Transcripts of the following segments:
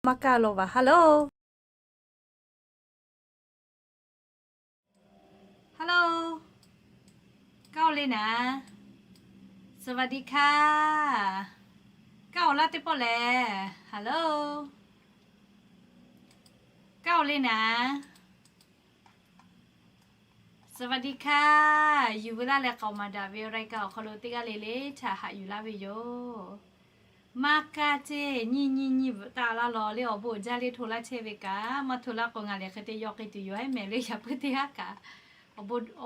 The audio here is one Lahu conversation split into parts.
maˇ kaˇ law vaˬ. Hello, hello, kaˇ-oˬ le naˍ. สวัสดีค่ะ kaˇ-oˬ laˇ teˇ pawˆ lehˬ. Hello, kaˇ-oˬ le naˍ. สวัสดีค่ะ yuˬ veu laˇ leh k'aoˍ maˍ daꞈ ve รายการ awˬ hk'aw lo teˇ g'aˇ le le htaꞈ haꞈ yuˬ laˇ ve yoˬ. Maˇ kaˇ ceˇ, nyiˇ nyiˇ nyiˇ bvuhꞈ taˆ laˇ law le. Awˬ bon uiˍ jaˇ le hto laˇ chehˇ ve kaꞈ, maˇ hto laˇ k'o ngaˬ lehˬ hk'e te yaw k'ai tuˬ yoˬ. Heˉ mehˍ le yaꞈ puiˉ teˇ haˉ kaꞈ, awˬ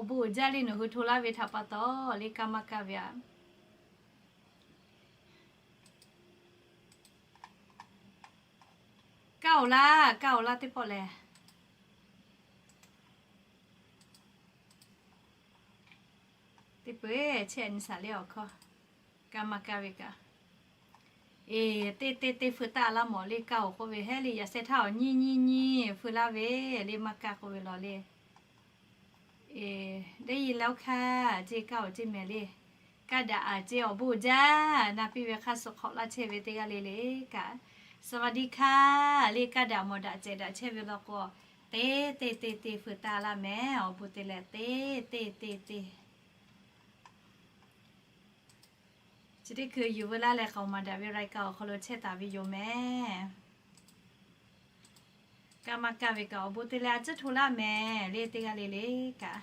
bon uiˍ jaˇ le nawˬ hui hto laˇ ve htaꞈ pa taw le kaˇ maˇ kaˇ ve aꞈ. Kaˇ-oˬ laˇ, kaˇ-oˬ laˇ teˇ pawˆ lehˬ. Teˇ peuˬ chehˇ nyi shaˍ le awˬ hkawˇ, kaˇ maˇ kaˇ ve kaꞈ. Eˬ, teˇ teˇ teˇ feu taˆ laˇ mawˬ le kaˇ-oˬ k'oˆ ve heˉ le. Yaꞈ sheh htaˇ awˬ nyiˇ nyiˇ nyiˇ feu laˇ ve le maˇ kaˇ k'oˆ ve law le. Eˬ, ได้ยินแล้วค่ะ ceˇ kaˇ-oˬ ceˇ mehˍ le. Kaˇ daꞈ aꞈ ceˇ awˬ bon uiˍ jaˇ na piˇ ve hk'aˇ suh hk'awꞈ laˇ chehˇ ve teˇ g'aˇ le le kaꞈ. สวัสดีค่ะ le kaˇ daꞈ mawˬ daꞈ cehˬ daꞈ chehˇ ve law k'o, teˇ teˇ teˇ teˇ feu taˆ laˇ mehˍ. Awˬ bon te leh teˇ teˇ teˇ teˇ Chi teˇ hkui yuˬ veu laˇ leh k'aoˍ maˍ daꞈ ve รายการ awˬ hk'aw lo chehˇ taˍ ve yoˬ mehˍ. Kaˇ maˇ kaˇ ve kaꞈ awˬ bon te leh a ciˉ hto laˇ mehˍ le teˇ g'aˇ le le kaꞈ.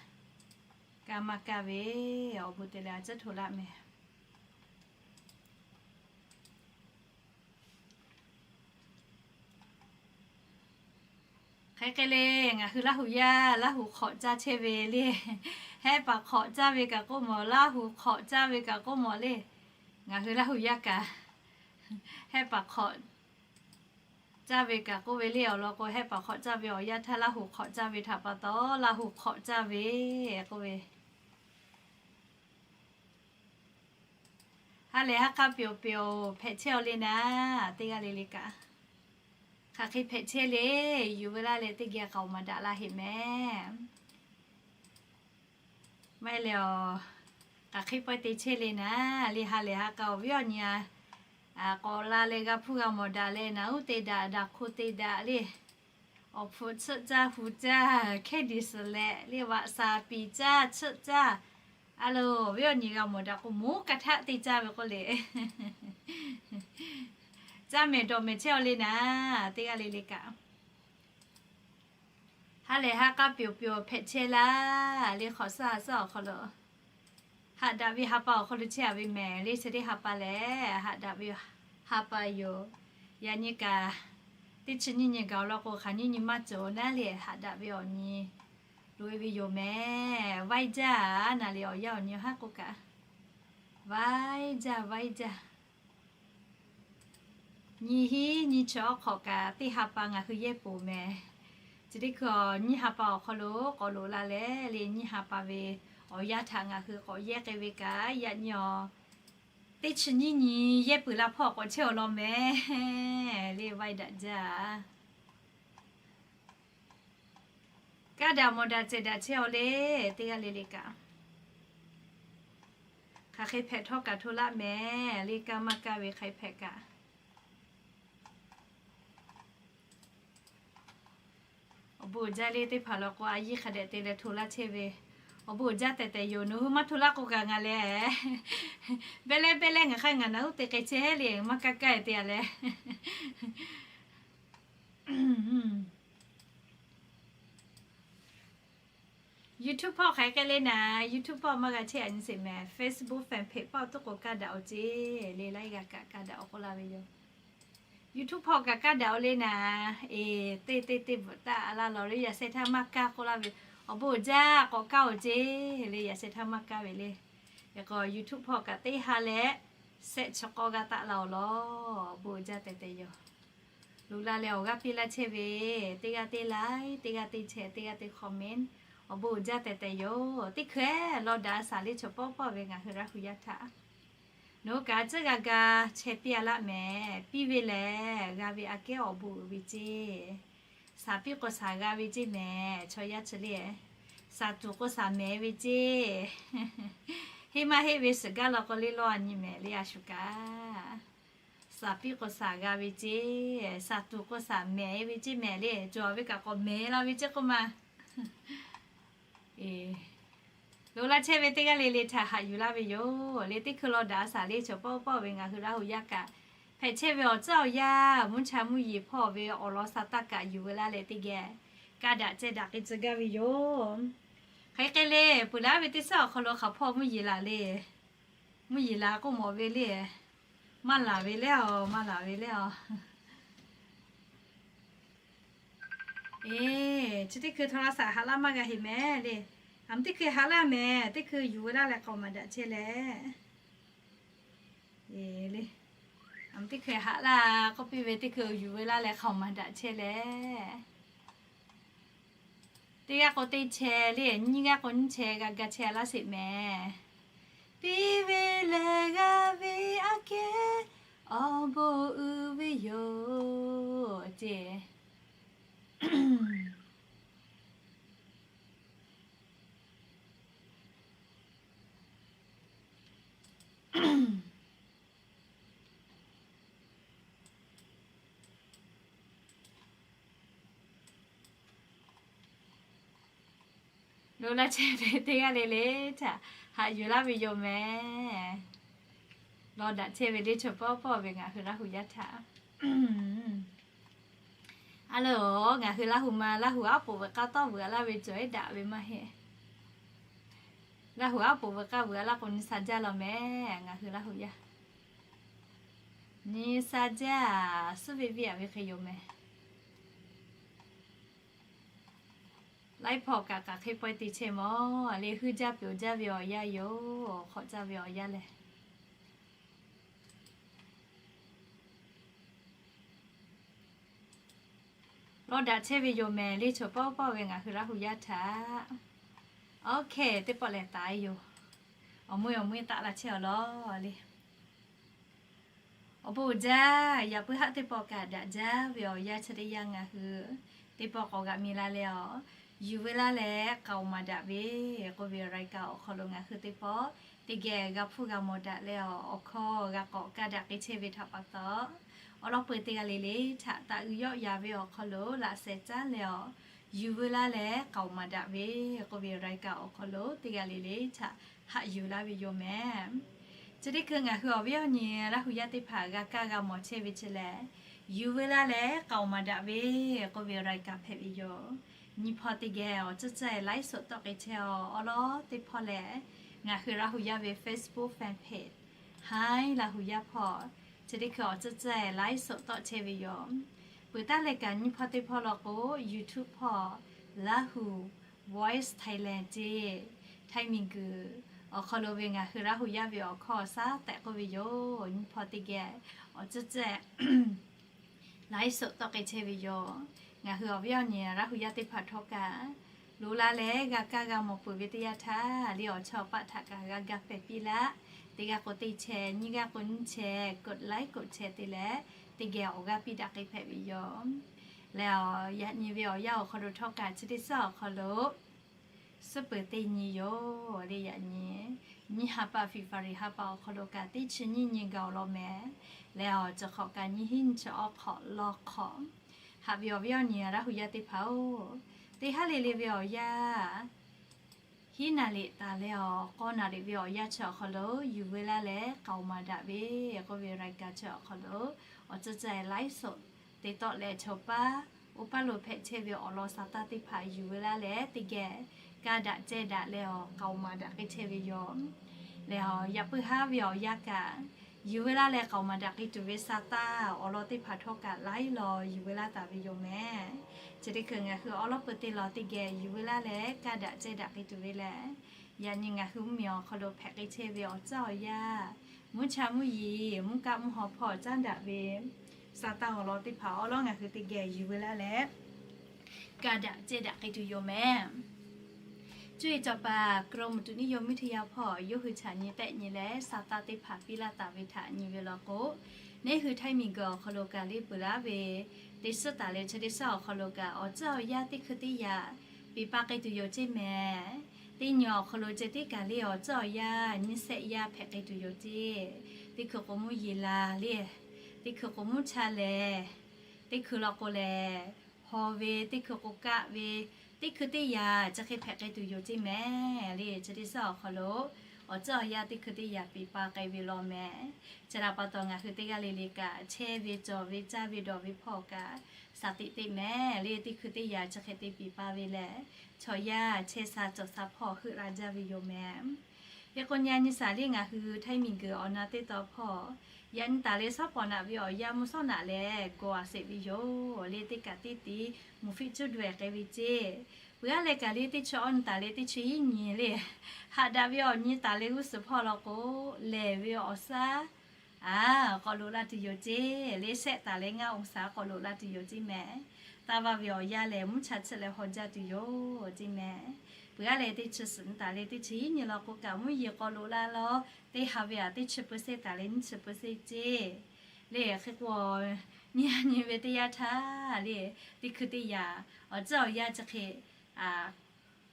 Kaˇ maˇ kaˇ ve awˬ bon te leh a ciˉ hto laˇ mehˍ. Hk'e hk'e le, ngaˬ hui Laˇ huˍ yaˇ Laˇ huˍ hk'awꞈ caˇ chehˇ ve le. Hehˆ paˍ hk'awꞈ caˇ ve kaꞈ k'oˆ mawˬ, Laˇ huˍ hk'awꞈ caˇ ve kaꞈ k'oˆ mawˬ le. Ngaˬ hui Laˇ huˍ yaˇ kaꞈ hehˆ paˍ hk'awꞈ caˇ ve kaꞈ k'oˆ ve le. Awˬ lawn k'o, hehˆ paˍ hk'awꞈ caˇ ve awˬ yanˇ htaˇ Laˇ huˍ hk'awꞈ caˇ ve htaꞈ pa taw Laˇ huˍ hk'awꞈ caˇ ve k'oˆ ve. Ha lehˬ ha k'a pyoˬ pyoˬ hpehꞈ chehˇ-aw le naˍ, teˇ g'aˇ le le kaꞈ. Hk'aˬ hk'e hpehꞈ chehˇ le, yuˬ veu laˇ leh teˇ geh k'aoˍ maˍ daꞈ la heꞈ mehˍ. Maˇ heˆ leh awˬ, hk'aˬ hk'e pawehˇ te chehˇ le naˍ, le ha lehˬ ha k'a awˬ viˉ awˬ nyi a k'awꞈ la leh g'a hpuˇ g'a mawˬ daꞈ leh naˍ uˉ te daꞈ daꞈ hko te daꞈ le. Awˬ hpu tsuhˆ caˇ hu caˇ hkehˇ diˬ suhˍ leh le vaꞈ saˍ piˍ caˇ tsuhˆ caˇ. A loˬ, awˬ viˉ awˬ nyi g'a mawˬ daꞈ k'o, moˉ ka htaˆ te caˇ ve k'oˆ le. Caˇ mehˍ dawˬ mehˍ chehˇ-aw le naˍ, teˇ g'aˇ le le kaꞈ. Ha lehˬ ha k'a pyoˬ pyoˬ hpehꞈ chehˇ laˇ le, hk'awꞈ suhˉ ha suhˉ awˬ hk'aw lo haꞈ daꞈ ve ha pa awˬ hk'aw lo chehˇ-a ve mehˍ le. Chi teˇ ha pa lehˬ haꞈ daꞈ ve ha pa yoˬ. Yaꞈ nyi kaꞈ teˇ chi nyiˇ nyi gaˬ-oˬ law k'o, hk'aˬ nyiˇ nyi maˇ cawˬ naˉ le, haꞈ daꞈ ve awˬ nyi loꞈ-e ve yoˬ mehˍ. Vaiˇ jaˇ-a naˍ le, awˬ yanˇ awˬ nyi haˉ k'oˆ kaꞈ, vaiˇ jaˇ vaiˇ jaˇ. Nyi hiˉ nyi chi awˉ hk'awꞈ kaꞈ teˇ ha pa ngaˬ hui yehˇ poˬ mehˍ. Chi teˇ hkui nyiˇ ha pa awˬ hk'aw lo k'awꞈ loꞈ la leh le, nyiˇ ha pa ve awˬ yanˇ htaꞈ ngaˬ hui k'awꞈ yehˇ k'ai ve kaꞈ, yaꞈ nyi awˬ teˇ chi nyiˇ nyi yehˇ peuˬ la hpawˇ k'awꞈ chehˇ-aw law mehˍ le, vaiˇ daꞈ jaˇ. Kaˇ daꞈ mawˬ daꞈ cehˬ daꞈ chehˇ-aw le, teˇ g'aˇ le le kaꞈ. Hk'aˬ hk'e hpehꞈ htawˇ kaꞈ hto laˇ mehˍ le, kaˇ maˇ kaˇ ve hk'aˬ hk'e hpehꞈ kaꞈ. Awˬ bon uiˍ jaˇ le teˇ hpaˍ law k'o, a yiˇ hk'a dehꞈ te leh hto laˇ chehˇ ve. Awˬ bon uiˍ jaˇ tehꞈ tehꞈ yoˬ. Nawˬ hui maˇ hto laˇ k'o kaꞈ ngaˬ lehˬ, beh leh beh leh ngaˬ hk'aˇ ngaˬ naˍ uˉ te k'ai chehˇ le, maˇ kaˇ kaˇ-e te-a leh. YouTube hpawˇ hk'aˬ hk'e le naˍ, YouTube hpawˇ maˇ g'a chehˇ-a nyi sheˍ mehˍ. Facebook fan page paˆ awˬ toˉ k'o kaˇ daꞈ-o ceˇ le, laiˉ g'a kaꞈ kaˇ daꞈ-o k'oˆ laˇ ve yoˬ. YouTube hpawˇ kaꞈ kaˇ daꞈ-o le naˍ. Eˬ, teˇ teˇ teˇ bvuhꞈ taˆ laˇ law le, yaꞈ sheh htaˇ maˇ kaˇ k'oˆ laˇ ve. Awˬ bon uiˍ jaˇ k'awꞈ kaˇ-o ceˇ le, yaꞈ sheh htaˇ maˇ kaˇ ve le. Yaꞈ k'aw YouTube hpawˇ kaꞈ teˇ ha leh shehˆ chi k'awˇ g'aˇ taˆ la-oˬ law. Awˬ bon uiˍ jaˇ tehꞈ tehꞈ yoˬ. Loꞈ la leh awˬ g'aˇ piˇ laˇ chehˇ ve, teˇ g'aˇ teˇ like, teˇ g'aˇ teˇ share, teˇ g'aˇ teˇ comment, awˬ bon uiˍ jaˇ tehꞈ tehꞈ yoˬ. Teˇ hkui-eˬ lawˇ daꞈ shaˍ le chaw pawˆ pawˆ ve ngaˬ hui Laˇ huˍ yaˇ htaꞈ. Nawˬ hui kaꞈ a ciˉ g'a ga chehˇ piˇ-a laˇ mehˍ. Piˇ ve lehˬ g'a ve aꞈ kehˉ awˬ bon uiˍ ve ceˇ. Shaˍ piˇ k'o shaˍ g'a ve ceˇ mehˍ. Chaw yaˇ chi le, shaˍ tuˬ k'o shaˍ mehˍ ve ceˇ. Heˆ maˇ heˆ ve suhˍ gaˇ law k'o le lawˇ-a nyi mehˍ le a shu kaꞈ. Saˍ piˇ k'o saˍ g'a ve ceˇ, saˍ tuˬ k'o saˍ mehˍ ve ceˇ mehˍ le, cawˬ ve kaꞈ k'awꞈ mehˍ la ve ceˇ k'oˆ ma. Lo laˇ chehˇ ve teˇ g'aˇ le le htaꞈ haꞈ yuˬ laˇ ve yoˬ le. Teˇ hkui law daꞈ a saˍ le chaw pawˆ pawˆ ve ngaˬ hui Laˇ huˍ yaˇ kaꞈ hpehꞈ chehˇ ve awˬ tcuhˉ awˬ yanˇ, mvuhˇ cha mvuhˇ yeˬ hpawˇ ve awˬ lawn sa taˇ kaꞈ yuˬ ve laˇ leh teˇ geh ka daꞈ ceh daꞈ k'ai tcuh gaˇ ve yoˬ. Hk'aˬ hk'e le, peuˬ laˇ ve teˇ suhˉ awˬ hk'aw lo hk'aˬ hpawˇ mvuhˇ yeˬ laˬ le. Mvuhˇ yeˬ la k'oˆ mawˬ ve le. Maˇ laˬ ve le a, maˇ laˬ ve le a. Eˬ, chi teˇ hkui htaw la saˍ haꞈ laˇ maˇ g'a heˍ mehˍ le. Aˬ mvuhˇ teˇ hkui haꞈ laˇ mehˍ, teˇ hkui yuˬ ve laˇ leh k'aoˍ maˍ daꞈ chehˇ leh. Eˬ le, aˬ mvuhˇ teˇ hkui haꞈ laˇ k'oˆ piˇ ve, teˇ hkui yuˬ ve laˇ leh k'aoˍ maˍ daꞈ chehˇ leh. Teˇ g'aˇ k'o teˇ chehˇ le, nyiˇ g'aˇ k'o nyiˇ chehˇ g'a ga chehˇ laˇ sheˍ mehˍ. Piˇ ve lehˬ g'a ve aˉ kehˉ awˬ bon uiˍ ve yoˬ ceˇ. Lo laˇ chehˇ ve teˇ g'aˇ le le htaꞈ haꞈ yuˬ laˇ ve yoˬ mehˍ. Law daꞈ chehˇ ve le chaw pawˆ pawˆ ve ngaˬ hui Laˇ huˍ yaˇ htaꞈ. A le, ngaˬ hui Laˇ huˍ ma Laˇ huˍ aˉ poꞈ veuꞈ k'aˇ tawˆ veuꞈ laˇ ve cawˬ ehˉ daꞈ ve maˇ heˆ. Laˇ huˍ aˉ poꞈ veuꞈ k'aˇ veuꞈ laˇ k'o nyi sha jaˇ law mehˍ, ngaˬ hui Laˇ huˍ yaˇ. Nyi sha jaˇ, suhˉ ve viˇ aꞈ ve hk'e yoˬ mehˍ. Laiˉ hpawˇ kaꞈ kaꞈ hk'e pawehˇ te chehˇ mawˬ le, heuˆ jaˇ pyoˍ jaˇ ve awˬ yanˇ yoˬ, hk'awꞈ jaˇ ve awˬ yanˇ lehˬ. Law daꞈ chehˇ ve yoˬ mehˍ le chaw pawˆ pawˆ ve ngaˬ hui Laˇ huˍ yaˇ htaꞈ. Awˬ hk'e teˇ pawˆ lehˬ taˍ yoˬ. Awˬ meuˇ awˬ meuˇ taˆ la chehˇ awˬ lawn le. Awˬ bon uiˍ jaˇ, yaꞈ puiˉ haˉ teˇ pawˆ kaꞈ daꞈ jaˇ ve awˬ yanˇ chi teˇ yanˇ ngaˬ hui teˇ pawˆ k'awꞈ g'a mi la leh a, yuˬ ve laˇ leh k'aoˍ maˍ daꞈ ve k'oˆ ve รายการ awˬ hk'aw lo ngaˬ hui teˇ pawˆ teˇ geh g'a hpuˇ g'a mawˬ daꞈ leh a, awˬ hkawˇ g'a k'awꞈ ka daꞈ k'ai chehˇ ve htaꞈ pa taw, awˬ lawn peuˬ teˇ g'aˇ le le htaꞈ taꞈ uiˍ yawˆ yaˍ ve awˬ hk'aw lo laꞈ shehˍ caˉ leh a, yuˬ ve laˇ leh k'aoˍ maˍ daꞈ ve k'oˆ ve รายการ awˬ hk'aw lo teˇ g'aˇ le le htaꞈ haꞈ yuˬ laˇ ve yoˬ mehˍ. Chi teˇ hkui ngaˬ hui awˬ viˉ awˬ nyi Laˇ huˍ yaˇ teˇ hpaˍ g'a kaˇ g'a mawˬ chehˇ ve chi lehˬ, yuˬ ve laˇ leh k'aoˍ maˍ daꞈ ve k'oˆ ve รายการ hpehꞈ ve yoˬ. Nyi hpawˇ teˇ geh awˬ ceuˬ ceuˬ ไลฟ์สด tawˆ k'ai chehˇ a, awˬ lawn teˇ hpawˇ lehˬ, ngaˬ hui Laˇ huˍ yaˇ ve Facebook fan page Hi Laˇ huˍ yaˇ hpawˇ, chi teˇ hkui awˬ ceuˬ ceuˬ ไลฟ์สด tawˆ chehˇ ve yoˬ. Peuˬ taˉ leh kaꞈ nyi hpawˇ teˇ hpawˇ law k'o YouTube hpawˇ Laˇ huˍ Voice Thailand ceˇ, Htaiˇ miˬguiˬ awˬ hk'aw lo ve ngaˬ hui Laˇ huˍ yaˇ ve awˬ hkawˇ shaˉ tehꞈ k'oˆ ve yoˬ. Nyi hpawˇ teˇ geh awˬ ceuˬ ceuˬ ไลฟ์สด tawˆ k'ai chehˇ ve yoˬ. Ngaˬ hui awˬ viˉ awˬ nyi Laˇ huˍ yaˇ teˇ hpaˍ htawˇ kaꞈ, lo la leh g'a kaˇ g'a mawˬ peuˬ ve teˇ yanˇ htaˇ, le awˬ chawˇ paˆ htaꞈ kaꞈ g'a ga pehˍ piˇ laˇ. Teˇ g'aˇ k'o teˇ chehˇ, nyiˇ g'aˇ k'o nyiˇ chehˇ กดไลค์ กดแชร์ te leh, teˇ geh awˬ g'aˇ piˇ daꞈ k'ai hpehꞈ ve yoˬ. Leh a, yaꞈ nyi ve awˬ yanˇ awˬ hk'aw lo htawˇ kaꞈ chi teˇ suhˉ awˬ hk'aw lo suhˉ peuˬ teˇ nyi yoˬ le. Yaꞈ nyi nyiˇ ha pa February ha pa awˬ hk'aw lo kaꞈ teˇ chi nyiˇ nyi gaˬ awˬ lawn mehˍ. Leh a, chi hk'awꞈ kaꞈ nyiˇ hinˉ nyiˇ chi awˬ hk'awꞈ law hk'awꞈ haꞈ ve awˬ viˉ awˬ nyi Laˇ huˍ yaˇ teˇ hpaˍ-oˬ, teˇ haˉ le le ve awˬ yanˇ hiˉ naˍ riˍ taˍ leh a, k'awˇ naˍ riˍ ve awˬ yanˇ chi awˬ hk'aw lo yuˬ ve laˇ leh k'aoˍ maˍ daꞈ ve k'oˆ ve รายการ chi awˬ hk'aw lo awˬ ceuˬ ceuˬ ไลฟ์สด te tawˆ leh chaw paˉ oˇ paˉ lo hpehꞈ chehˇ ve awˬ lawn sa taˇ teˇ hpaˍ yuˬ ve laˇ leh teˇ geh ka daꞈ ceh daꞈ leh a, k'aoˍ maˍ daꞈ k'ai chehˇ ve yoˬ. Leh a, yaꞈ puiˉ haˉ ve awˬ yanˇ kaꞈ yuˬ ve laˇ leh k'aoˍ maˍ daꞈ k'ai tuˬ ve sa taˇ awˬ lawn teˇ hpaˍ htawˇ kaꞈ laiˉ law yuˬ ve laˇ taˍ ve yoˬ mehˍ. Chi teˇ hkui ngaˬ hui awˬ lawn peuˬ teˇ lawn teˇ geh yuˬ ve laˇ leh ka daꞈ ceh daꞈ k'ai tuˬ ve lehˬ, yaꞈ nyi ngaˬ hui mvuhˇmiˬ awˬ hk'aw lo hpehꞈ k'ai chehˇ ve awˬ ceuˬ awˬ yanˇ, mvuhˇ cha mvuhˇ yeˬ, mvuhˇ kaˆ mvuhˇ haw hpawˇ caˉ daꞈ ve sa taˇ awˬ lawn teˇ hpaˍ awˬ lawn ngaˬ hui teˇ geh yuˬ ve laˇ leh ka daꞈ ceh daꞈ k'ai tuˬ yoˬ mehˍ. Cuˇ yiˍ cawˬ paˍ กรมอุตุนิยมวิทยา hpawˇ yawˇ hui chaꞈ nyi tehˆ nyi leh sa taˇ teˇ hpaˍ piˇ laˇ taˍ ve htaꞈ nyi ve law k'o, neˇ hui Htaiˇ miˬguiˬ awˬ hk'aw lo kaꞈ le peuˬ laˇ ve teˇ suhˉ taˍ leh chi teˇ suhˉ awˬ hk'aw lo kaꞈ awˬ ceuˬ awˬ yanˇ teˇ hkui teˇ yaꞈ piˇ paˇ k'ai tuˬ yoˬ ceˇ mehˍ. Teˇ nyi awˬ hk'aw lo ceh tiˉ kaꞈ le awˬ ceuˬ awˬ yanˇ nyiˇ sehˆ yaˇ hpehꞈ k'ai tuˬ yoˬ ceˇ. Teˇ hkui k'o mvuhˇ yeˬ la le, Teˇ hkui k'o mvuhˇ cha lehˬ, teˇ hkui law k'o lehˬ haw ve, teˇ hkui k'o kaˆ ve, teˇ hkui teˇ yanˇ chi hk'e hpehꞈ k'ai tuˬ yoˬ ceˇ mehˍ le. Chi teˇ suhˉ awˬ hk'aw lo awˬ tcuhˉ awˬ yanˇ teˇ hkui teˇ yanˇ piˍ pa k'ai ve law mehˍ. Chi htaꞈ pa taw ngaˬ hui teˇ g'aˇ le le kaꞈ chehˇ ve cawˬ ve caˇ ve dawˬ ve hpawˇ kaꞈ shaˍ tiꞈ teˇ mehˍ le. Teˇ hkui teˇ yanˇ chi hk'e te piˍ pa ve lehˬ, chaw yaˇ chehˇ sha cawˬ sha hpawˇ heuˆ la jaˇ ve yoˬ mehˍ. Hk'e k'o nyi a nyi shaˍ le ngaˬ hui htaiˇ miˬguiˬ awˬ na teˇ taw hpawˇ yaꞈ nyi taˍ leh shawˉ pawˍ naꞈ ve awˬ yanˇ mvuhˇ shawˉ naꞈ lehˬ gawˬ a sheˍ ve yoˬ le. Teˇ kaꞈ teˇ tiˉ mvuhˇ fiˆ cuˉ daweh k'ai ve ceˇ. Peuˬ aˉ leh kaꞈ le teˇ chi awˇ nyi taˍ leh teˇ chi hiˉ nyi le, haꞈ daꞈ ve awˬ nyi taˍ leh g'uˇ suhˍ hpawˇ law k'o, lehˬ ve awˬ shaˉ a k'awꞈ loꞈ la tuˬ yoˬ ceˇ le. Shehˆ taˍ leh ngaˇ องศา k'awꞈ loꞈ la tuˬ yoˬ ceˇ mehˍ. Taˇ vaˇ ve awˬ yanˇ lehˬ mvuhˇ cha tsuhˆ leh haw jaˇ tuˬ yoˬ ceˇ mehˍ. Peuˬ aˉ leh teˇ chi suhˍ nyi taˍ leh teˇ chi hiˉ nyi law k'o kaꞈ mvuhˇ yeˬ k'awꞈ loꞈ la law, teˇ ha ve a teˇ chi เปอร์เซ็นต์ taˍ leh nyiˇ chi เปอร์เซ็นต์ ceˇ le. Hk'e k'o nyi a nyi ve teˇ yanˇ htaˇ le, teˇ hkui teˇ yanˇ awˬ tcuhˉ awˬ yanˇ chi hk'e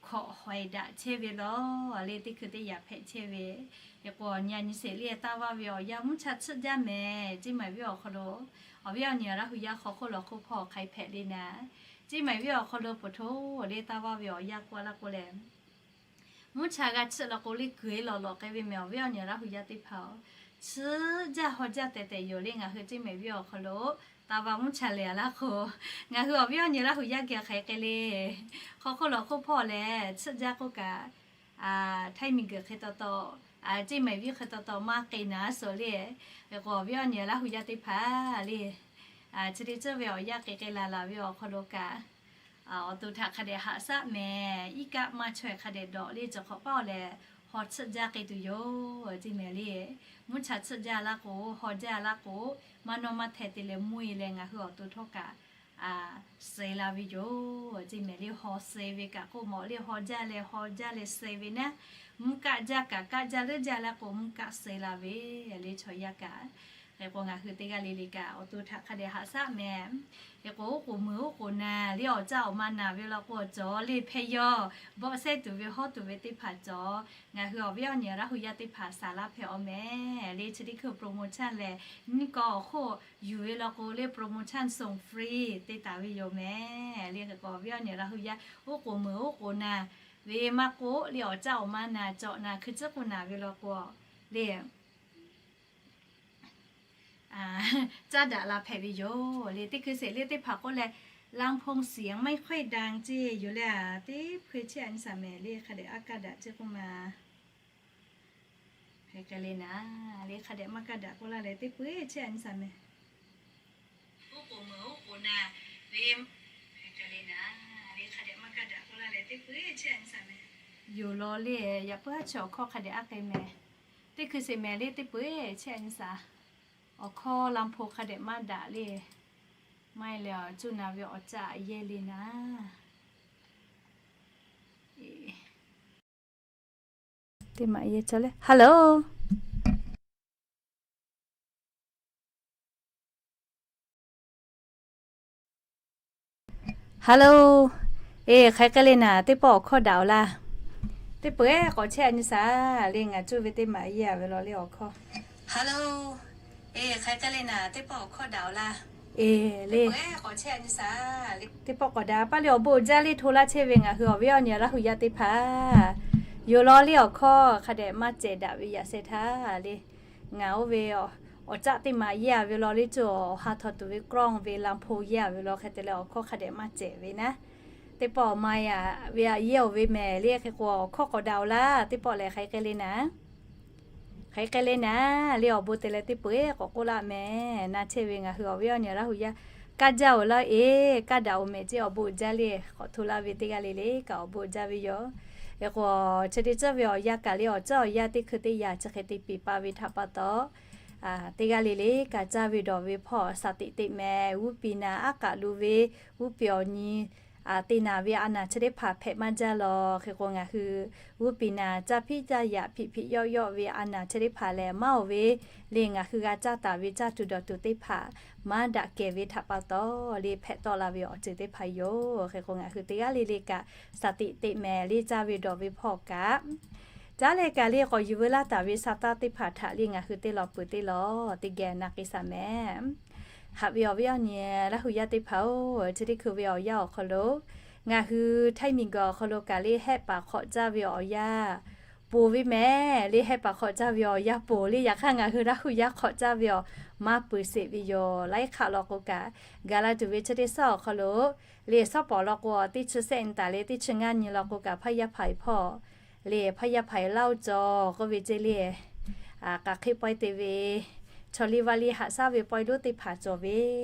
hkawꞈ hawehˍ daꞈ chehˇ ve law le, teˇ hkui teˇ yanˇ hpehꞈ chehˇ ve. Hk'e k'o nyi a nyi sheˍ le, taˇ vaˇ ve awˬ yanˇ mvuhˇ cha tsuhˆ jaˇ mehˍ. Ceˇ mehˍ viˉ awˬ hk'aw lo awˬ viˉ awˬ nyi Laˇ hu yaˇ hk'aw hk'oˆ lawˬ hk'oˆ hpawˇ hk'ai hpehꞈ le naˍ, ceˇ mehˍ viˉ awˬ hk'aw lo poˬ htoˇ le taˇ vaˇ ve awˬ yanˇ k'oˆ laˇ k'o lehˬ, mvuhˇ cha g'a tsuhˆ law k'o le kuiˬ e lawˬ lawˬ k'ai ve mehˍ. Awˬ viˉ awˬ nyi Laˇ hu yaˇ teˇ hpaˍ-oˬ, tsuhˆ jaˇ haw jaˇ tehꞈ tehꞈ yoˬ le. Ngaˬ hui ceˇ mehˍ viˉ awˬ hk'aw lo taˇ vaˇ mvuhˇ cha lehˬ a laˇ k'o, ngaˬ hui awˬ viˉ awˬ nyi Laˇ hu yaˇ geh hk'aiˬ k'ai le, hk'aw hk'oˆ lawˬ hk'oˆ hpawˇ lehˬ tsuhˆ jaˇ k'oˆ kaꞈ, htaiˇ miˬguiˬ hk'e taw taw, ceˇ mehˍ viˉ hk'e taw taw maˇ k'e naˍ suhˍ le. Hk'e k'o awˬ viˉ awˬ nyi Laˇ hu yaˇ teˇ hpaˍ le, chi teˇ ceuˬ ve awˬ yanˇ k'e k'ai laˬ laˬ ve awˬ hk'aw lo kaꞈ, awˬ to htaꞈ hk'a dehꞈ haꞈ shaˆ mehˍ. Iˉ kaˆ maˇ chaweh hk'a dehꞈ dawꞈ le cawˬ hk'awꞈ paˉ awˬ lehˬ, haw tsuhˆ jaˇ k'ai tuˬ yoˬ ceˇ mehˍ le. Mvuhˇ cha tsuhˆ jaˇ laˇ k'o, haw jaˇ laˇ k'o, maˇ nawˇ maˇ hteh te leh mvuhˇ e leh ngaˬ hui awˬ to htawˇ kaꞈ suh la ve yoˬ ceˇ mehˍ le. Haw suh ve kaꞈ k'oˆ mawˬ le, haw jaˇ leh haw jaˇ leh suh ve naˉ, mvuhˇ kaˆ jaˇ kaꞈ kaˆ jaˇ leuˉ jaˇ laˇ k'o mvuhˇ kaˆ suh la ve le chaw yaˇ kaꞈ. Hk'e k'o ngaˬ hui teˇ g'aˇ le le kaꞈ awˬ to htaꞈ hk'a dehꞈ haꞈ shaˆ mehˍ. Hk'e k'o oˉ k'oˍ meuˍ oˉ k'oˍ naˍ le awˬ caˆ awˬ ma naˍ ve law k'o cawˬ le hpehˇ yawˇ bawˆ sehˉ tuˬ ve hawˉ tuˬ ve teˇ hpaˍ cawˬ. Ngaˬ hui awˬ viˉ awˬ nyi Laˇ hu yaˇ teˇ hpaˍ saˍ laˇ hpehꞈ awˬ mehˍ le. Chi teˇ hkui promotion lehˬ nyiˇ kawˆ awˬ hk'oˆ yuˬ ve law k'o le promotion ส่งฟรี te taˍ ve yoˬ mehˍ le. Hk'e k'o awˬ viˉ awˬ nyi Laˇ hu yaˇ oˉ k'oˍ meuˍ oˉ k'oˍ naˍ ve maˇ k'oˆ le awˬ caˆ awˬ ma naˍ cawˬ naˍ hkui tcuhˉ k'oˆ naˍ ve law k'o le caˇ daꞈ la hpehꞈ ve yoˬ le. Teˇ hkui sheˍ le teˇ hpaˍ k'oˆ leh ลำโพงเสียงไม่ค่อยดัง ceˇ yoˬ le. Teˇ hkui chehˇ a nyi shaˍ mehˍ le hk'a dehꞈ a kaˇ daꞈ ceˇ k'oˆ ma. Hk'e k'ai le naˍ le hk'a dehꞈ maˇ kaˇ daꞈ k'oˆ laˇ leh teˇ hpeuˬ chehˇ a nyi shaˍ mehˍ. Oˉ k'oˍ meuˍ oˉ k'oˍ naˍ ve, hk'e k'ai le naˍ le hk'a dehꞈ maˇ kaˇ daꞈ k'oˆ laˇ leh teˇ hpeuˬ chehˇ a nyi shaˍ mehˍ. Yoˬ law le, yaꞈ puiˉ haˉ chi awˬ hkawˇ hk'a dehꞈ aˉ k'ai mehˍ. Teˇ hkui sheˍ mehˍ le teˇ peuˬ chehˇ a nyi shaˍ. Awˬ hkawˇ ลำโพง hk'a dehꞈ maˇ daꞈ le. Maˇ heˆ leh awˬ cuˇ naˍ ve awˬ caˆ yehˇ le naˍ. Teˇ maˬ yehˇ cawˇ le. Hello. Hello. Eˬ, hk'aˬ hk'e le naˍ, teˇ pawˆ awˬ hkawˇ daꞈ-oˬ laˇ. Teˇ peuˬ k'awꞈ chehˇ a nyi shaˍ le. Ngaˬ cuˇ ve teˇ maˬ yehˇ a ve law le awˬ hkawˇ. Hello. Eˬ, hk'aˬ hk'e le naˍ, teˇ pawˆ awˬ hkawˇ daꞈ-oˬ laˇ. Eˬ le. Teˇ pawˆ k'awꞈ daꞈ-a paˇ le awˬ bon uiˍ jaˇ le hto laˇ chehˇ ve ngaˬ hui awˬ viˉ awˬ nyi Laˇ hu yaˇ teˇ hpaˍ. Yoˬ law le awˬ hkawˇ hk'a dehꞈ maˇ cehˬ daꞈ ve yaꞈ sheh htaˇ le. Ngaˬ oˇ ve awˬ caˆ teˇ maˬ yehˇ a ve law le cuˇ awˬ ha htaw tuˬ ve กล้อง ve ลำโพง yehˇ a ve law hk'e te leh awˬ hkawˇ hk'a dehꞈ maˇ cehˬ ve naˉ. Teˇ pawˆ maˇ yaꞈ ve a yehˇ-oˬ ve mehˍ le. Hk'e k'o awˬ hkawˇ k'awꞈ daꞈ-oˬ laˇ. Teˇ pawˆ lehˬ hk'aˬ hk'e le naˍ. Hk'aˬ hk'e le naˍ le awˬ bon te leh teˇ peuˬ k'awꞈ k'oˆ laˇ mehˍ. Na chehˇ ve ngaˬ hui awˬ viˉ awˬ nyi Laˇ hu yaˇ kaˇ jaˇ-oˬ laˇ eˬ, kaˇ daꞈ-oˬ mehˍ ceˇ awˬ bon uiˍ jaˇ le k'awꞈ hto laˇ ve teˇ g'aˇ le le kaꞈ awˬ bon uiˍ jaˇ ve yoˬ. Hk'e k'o chi teˇ ceuˬ ve awˬ yanˇ kaꞈ le awˬ ceuˬ awˬ yanˇ teˇ hkui teˇ yanˇ chi hk'e te piˍ pa ve htaꞈ pa taw, teˇ g'aˇ le le kaꞈ caˇ ve dawˬ ve hpawˇ shaˍ tiꞈ teꞈ mehˍ. G'uˇ piˍ naˍ aˉ k'aꞈ lu ve g'uˇ piˍ awˬ nyi te naˍ ve a naˍ chi teˇ hpaˍ hpehꞈ maˇ jaˇ law. Hk'e k'o ngaˬ hui g'uˇ piˍ naˍ caˇ hpiˇ caˇ yaꞈ hpiꞈ hpiꞈ yawˆ yawˆ ve a naˍ chi teˇ hpaˍ lehˬ maˇ-oˬ ve le ngaˬ hui g'a caˇ taˍ ve caˇ tuˬ dawˬ tuˬ teˇ hpaˍ maˇ daꞈ kehˬ ve htaꞈ pa taw le hpehꞈ tawˆ la ve awˬ ceuˬ teˇ hpaˍ yoˬ. Hk'e k'o ngaˬ hui teˇ g'aˇ le le kaꞈ shaˍ tiꞈ teꞈ mehˍ le caˇ ve dawˬ ve hpawˇ kaꞈ caˉ leh kaꞈ le k'awꞈ yuˬ veu laˇ taˍ ve sa taˇ teˇ hpaˍ htaꞈ le ngaˬ hui teˇ law peuˬ teˇ law teˇ geh na k'ai shaˍ mehˍ. Haꞈ ve awˬ viˉ awˬ nyi Laˇ hu yaˇ teˇ hpaˍ-oˬ, chi teˇ hkui ve awˬ yanˇ awˬ hk'aw lo ngaˬ hui Htaiˇ miˬguiˬ awˬ hk'aw lo kaꞈ le, hehˆ paˍ hk'awꞈ caˇ ve awˬ yanˇ ponˬ ve mehˍ le. Hehˆ paˍ hk'awꞈ caˇ ve awˬ yanˇ ponˬ le. Yaꞈ hk'aˇ ngaˬ hui Laˇ hu yaˇ hk'awꞈ caˇ ve awˬ maˇ peuˬ sheˍ ve yoˬ. Laiˉ hk'aˆ law k'o kaꞈ, gaˬ la tuˬ ve chi teˇ suhˉ awˬ hk'aw lo le, suhˉ pawˍ law k'o, teˇ chi sehˆ nyi taˍ leh teˇ chi ngaˇ nyi law k'o kaꞈ, hpaˇ yaˇ hpaˍ-e hpawˇ le, hpaˇ yaˇ hpaˍ-e laˇ-oˆ cawˬ k'oˆ ve ceˇ le. K'aꞈ hk'e pawehˇ te ve, chaw liˇ vaˇ liˇ haꞈ shaˉ ve pawehˇ lonˉ teˇ hpaˍ cawˬ ve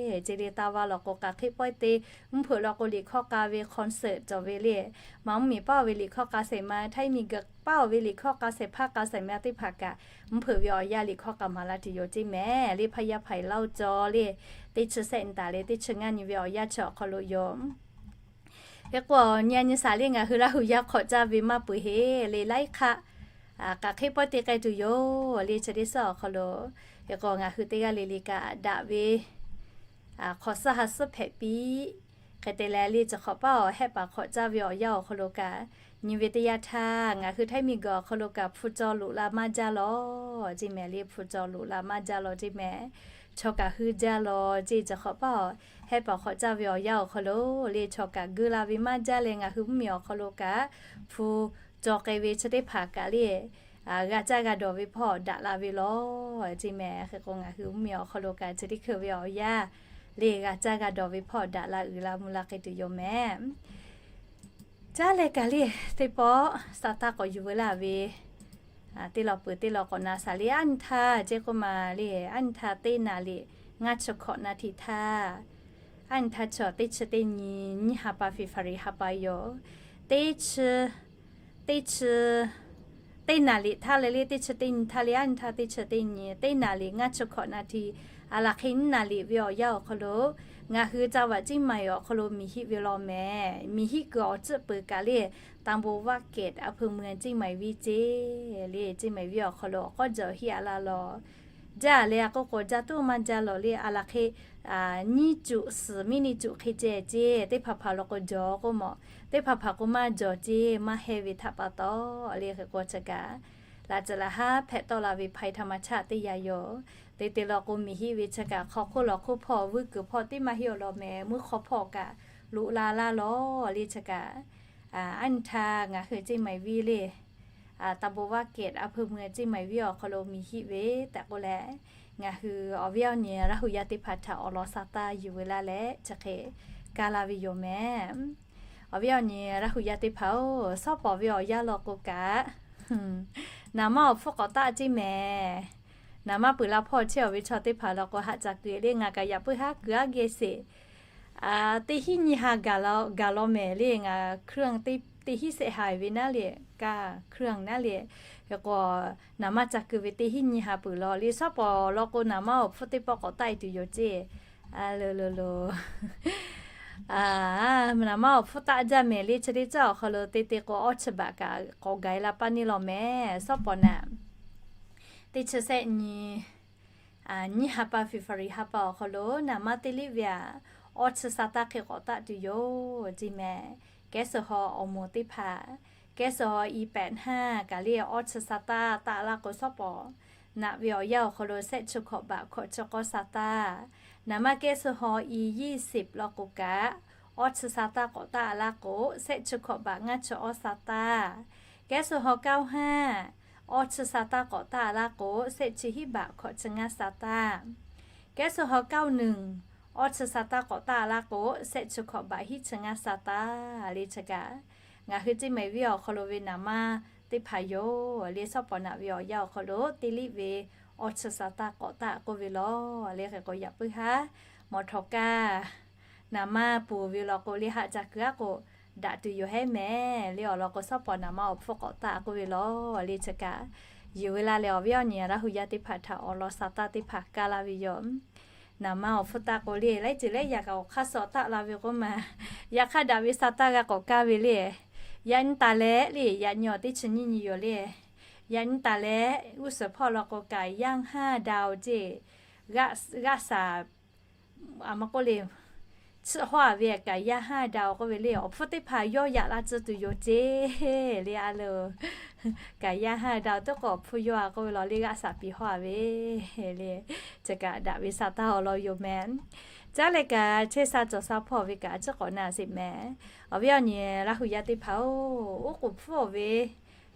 ceˇ le. Taˇ vaˇ law k'o, k'aꞈ hk'e pawehˇ te, mvuhˇ hpeuꞈ law k'o, liꞈ hkawˇ k'a ve concert cawˬ ve le. Maˇ mvuhˇ miˬ paˉ-oˬ ve liꞈ hkawˇ k'a shehˍ ma, Htaiˇ miˬguiˬ paˉ-oˬ ve liꞈ hkawˇ k'a shehˍ hpaˇ k'a shehˍ ma teˇ hpaˍ kaꞈ, mvuhˇ hpeuꞈ ve awˬ yanˇ liꞈ hkawˇ k'a maˍ la tuˬ yoˬ ceˇ mehˍ le. Hpaˇ yaˇ hpaˍ-e laˇ-oˆ cawˬ le, teˇ chi sehˆ nyi taˍ leh teˇ chi ngaˇ nyi ve awˬ yanˇ chi awˬ hk'aw lo yoˬ. Hk'e k'o, nyi a nyi shaˍ le, ngaˬ hui Laˇ hu yaˇ hk'awꞈ caˇ ve maˇ peuˬ heˆ le. Laiˉ hk'aˆ k'aꞈ hk'e pawehˇ te k'ai tuˬ yoˬ le, chi teˇ suhˉ awˬ hk'aw lo. Hk'e k'o, ngaˬ hui teˇ g'aˇ le le kaꞈ daꞈ ve hk'awꞈ suhˉ ha suhˉ hpehꞈ piˇ. Hk'e te leh le, chi hk'awꞈ paˉ awˬ hehˆ paˍ hk'awꞈ caˇ ve awˬ yanˇ awˬ hk'aw lo kaꞈ, nyi ve teˇ yanˇ htaˇ ngaˬ hui Htaiˇ miˬguiˬ awˬ hk'aw lo kaꞈ hpu caw loꞈ la maˇ jaˇ law ceˇ mehˍ le. Hpu caw loꞈ la maˇ jaˇ law ceˇ mehˍ. Chaw kaꞈ hui jaˇ law ceˇ. Chi hk'awꞈ paˉ awˬ hehˆ paˍ hk'awꞈ caˇ ve awˬ yanˇ awˬ hk'aw lo le, chaw kaꞈ geu la ve maˇ jaˇ leh, ngaˬ hui mvuhˇ miˬ awˬ hk'aw lo kaꞈ hpu caw k'ai ve chi teˇ hpaˍ kaꞈ le, g'a caˇ g'a dawˬ ve hpawˇ daꞈ la ve law ceˇ mehˍ. Hk'e k'o, ngaˬ hui mvuhˇ miˬ awˬ hk'aw lo kaꞈ chi teˇ hkui ve awˬ yanˇ le, g'a caˇ g'a dawˬ ve hpawˇ daꞈ la uiˍ la mvuh la k'ai tuˬ yoˬ mehˍ. Caˉ leh kaꞈ le, teˇ pawˆ sa taˇ k'awꞈ yuˬ veu laˇ ve, teˇ law peuˬ teˇ law k'awꞈ na shaˍ le. Aˉ nyi htaˇ ceˇ k'oˆ ma le, aˉ nyi htaˇ teˇ naˍ riˍ ngaˇ chi hkawꞈ naˍ tiꞈ htaˇ, aˉ nyi htaˇ chi teˇ chi teˇ nyi, nyiˇ ha pa February ha pa yoˬ. Teˇ chi, teˇ chi, teˇ naˍ riˍ htaˇ leh le, teˇ chi teˇ nyi htaˇ le, aˉ nyi htaˇ teˇ chi teˇ nyi, teˇ naˍ riˍ ngaˇ chi hkawꞈ naˍ tiꞈ, aˬ laˬ hk'e nyiˇ naˍ riˍ ve awˬ yanˇ awˬ hk'aw lo, ngaˬ hui จังหวัดเชียงใหม่ awˬ hk'aw lo miˬ hiˆ ve law mehˍ. Miˬ hiˆ kuiˬ awˬ tcuhˆ peuˬ kaꞈ le, ตำบลวังเกต อำเภอเมืองเชียงใหม่ viˇ ceˇ le, เชียงใหม่ viˇ awˬ hk'aw lo awˬ k'awˉ jawˬ hiˆ a la law. Jaˇ leh a k'oˆ k'o, jaˇ tuˬ maˇ jaˇ law le, aˬ laˬ hk'e nyiˇ cuꞈ suhˍ miˇ nyiˇ cuꞈ hk'e ceh ceˇ, teˇ hpaˍ hpaˍ law k'o jawˬ k'oˆ mawˬ, teˇ hpaˍ hpaˍ k'o maˇ jawˬ ceˇ, maˇ heh ve htaꞈ pa taw le. Hk'e k'o chi kaꞈ, laꞈ ceuˬ laꞈ haˉ hpehꞈ tawˆ la ve ภัยธรรมชาติ teˇ yanˇ yoˬ. Teˇ te law k'o, miˬ hiˆ ve chi kaꞈ hk'aw hk'oˆ lawˬ hk'oˆ hpawˇ, vuiˇ kuiˬ hpawˇ teˇ maˇ heˆ awˬ lawn mehˍ, muiˇ hk'aw hpawˇ kaꞈ loꞈ la laˇ law le. Chi kaꞈ aˉ nyi htaˇ ngaˬ hui เชียงใหม่ viˇ le, ตำบลวังเกต อำเภอเมือง เชียงใหม่ viˇ awˬ hk'aw lo miˬ hiˆ ve tehꞈ k'oˆ leh, ngaˬ hui awˬ viˉ awˬ nyi Laˇ hu yaˇ teˇ hpaˍ htaꞈ awˬ lawn sa taˇ yuˬ veu laˇ leh chi hk'e kaˇ laˇ ve yoˬ mehˍ. Awˬ viˉ awˬ nyi Laˇ hu yaˇ teˇ hpaˍ-oˬ, shawˉ pawˍ ve awˬ yanˇ law k'o kaꞈ, naˍ manˇ awˬ hpfuhˇ k'awꞈ taˆ ceˇ mehˍ. Naˍ manˇ peuˬ la hpawˇ chehˇ awˬ ve chaw teˇ hpaˍ law k'o, haꞈ ca keu le, ngaˬ kaꞈ yaꞈ puiˉ haˉ keu aˉ geh sheˍ. Teˇ hinˉ nyiˇ ha gaˬ law mehˍ le, ngaˬ เครื่อง teˇ hinˉ sehˆ ha ve naˉ le, kaˇ เครื่อง naˉ le. Hk'e k'o, naˍ manˇ ca keu ve teˇ hinˉ nyiˇ ha peuˬ law le. Shawˉ pawˍ law k'o, naˍ manˇ awˬ hpfuhˇ teˇ pawˆ k'awꞈ taˆ e tuˬ yoˬ ceˇ. A lo lo lo. Naˍ manˇ awˬ hpfuhˇ taˆ jaˇ mehˍ le. Chi teˇ caˉ awˬ hk'aw lo te te k'o, awˇ chi baꞈ kaꞈ k'awꞈ gaˬ e la paˇ neˇ law mehˍ. Shawˉ pawˍ naꞈ teˇ chi sehˆ nyi, nyiˇ ha pa February ha pa awˬ hk'aw lo naˍ manˇ teˇ liˇ ve aꞈ, awˇ chi sa taˇ hk'e k'awꞈ taˆ tuˬ yoˬ ceˇ mehˍ. Kehˉ suh haw awˬ moˍ teˇ hpaˍ, kehˉ suh haw i pehꞈ hnaˇ kaꞈ le, awˇ chi sa taˇ taˆ laˇ k'o, shawˉ pawˍ naꞈ ve awˬ yanˇ awˬ hk'aw lo shehˆ chi hkawꞈ baꞈ hkawꞈ chi k'awˇ sa taˇ. Naˍ manˇ kehˉ suh haw i ยี่สิบ law k'o kaꞈ, awˇ chi sa taˇ k'awꞈ taˆ laˇ k'o, shehˆ chi hkawꞈ baꞈ ngaˇ chi awˇ sa taˇ. Kehˉ suh haw เก้าห้า awˇ chi sa taˇ k'awꞈ taˆ laˇ k'o, shehˆ chi hiˉ baꞈ hkawꞈ chi ngaˇ sa taˇ. Kehˉ suh haw เก้าหนึ่ง awˇ chi sa taˇ k'awꞈ taˆ laˇ k'o, shehˆ chi hkawꞈ baꞈ hiˉ chi ngaˇ sa taˇ le. Chi kaꞈ ngaˬ hui ceˇ mehˍ viˇ awˬ hk'aw lo ve naˍ manˇ teˇ hpaˍ yoˬ le. Shawˉ pawˍ naꞈ ve awˬ yanˇ awˬ hk'aw lo teˇ liˇ ve awˇ chi sa taˇ k'awꞈ taˆ k'oˆ ve law le. Hk'e k'o, yaꞈ puiˉ haˉ mawˬ htawnˍ kaˇ naˍ manˇ peuˬ ve law k'o le, haꞈ ca keu aˉ k'o, daꞈ tuˬ yoˬ hehˉ mehˍ le. Awˬ lawn k'o, shawˉ pawˍ naˍ manˇ awˬ hpfuhˇ k'awꞈ taˆ k'oˆ ve law le. Chi kaꞈ yuˬ veu laˇ leh, awˬ viˉ awˬ nyi Laˇ hu yaˇ teˇ hpaˍ htaꞈ awˬ lawn sa taˇ teˇ hpaˍ kaˇ laˇ ve yoˬ. Naˍ manˇ awˬ hpfuhˇ taˆ k'o le, laiˉ ceuˬ lehˉ yaꞈ kaꞈ awˬ hk'aˇ suh taˆ la ve k'oˆ ma, yaꞈ hk'aˇ daꞈ ve sa taˇ g'a k'awꞈ kaˇ ve le. Yaꞈ nyi taˍ leh le, yaꞈ nyi awˬ teˇ chi nyiˇ nyi yoˬ le. Yaꞈ nyi taˍ leh, g'uˇ suhˍ hpawˇ law k'o kaꞈ, yaˇ haˇ daꞈ-oˬ ceˇ, g'aˆ saˍ, a ma k'oˆ le, tsuhˇ hawˇ-a ve kaˍ yaˇ haˇ daꞈ-oˬ k'oˆ ve le, awˬ hpfuhˇ teˇ hpaˍ yawˇ yaꞈ la tcuh tuˬ yoˬ ceˇ le. A loˬ, kaˍ yaˇ haˇ daꞈ-oˬ teˇ k'o awˬ hpfuhˇ yawˇ-a k'oˆ ve law le g'aˇ saˍ piˍ hawˇ-a ve le. Chi kaꞈ daꞈ ve sa taˇ awˬ lawn yoˬ mehˍ. Caˉ leh kaꞈ chehˇ sha cawˬ sha hpawˇ ve kaꞈ a ciˉ k'awꞈ na sheˍ mehˍ. Awˬ viˉ awˬ nyi Laˇ huˍ yaˇ teˇ hpaˍ-oˬ, oˉ k'oˍ hpfuhˇ-oˬ ve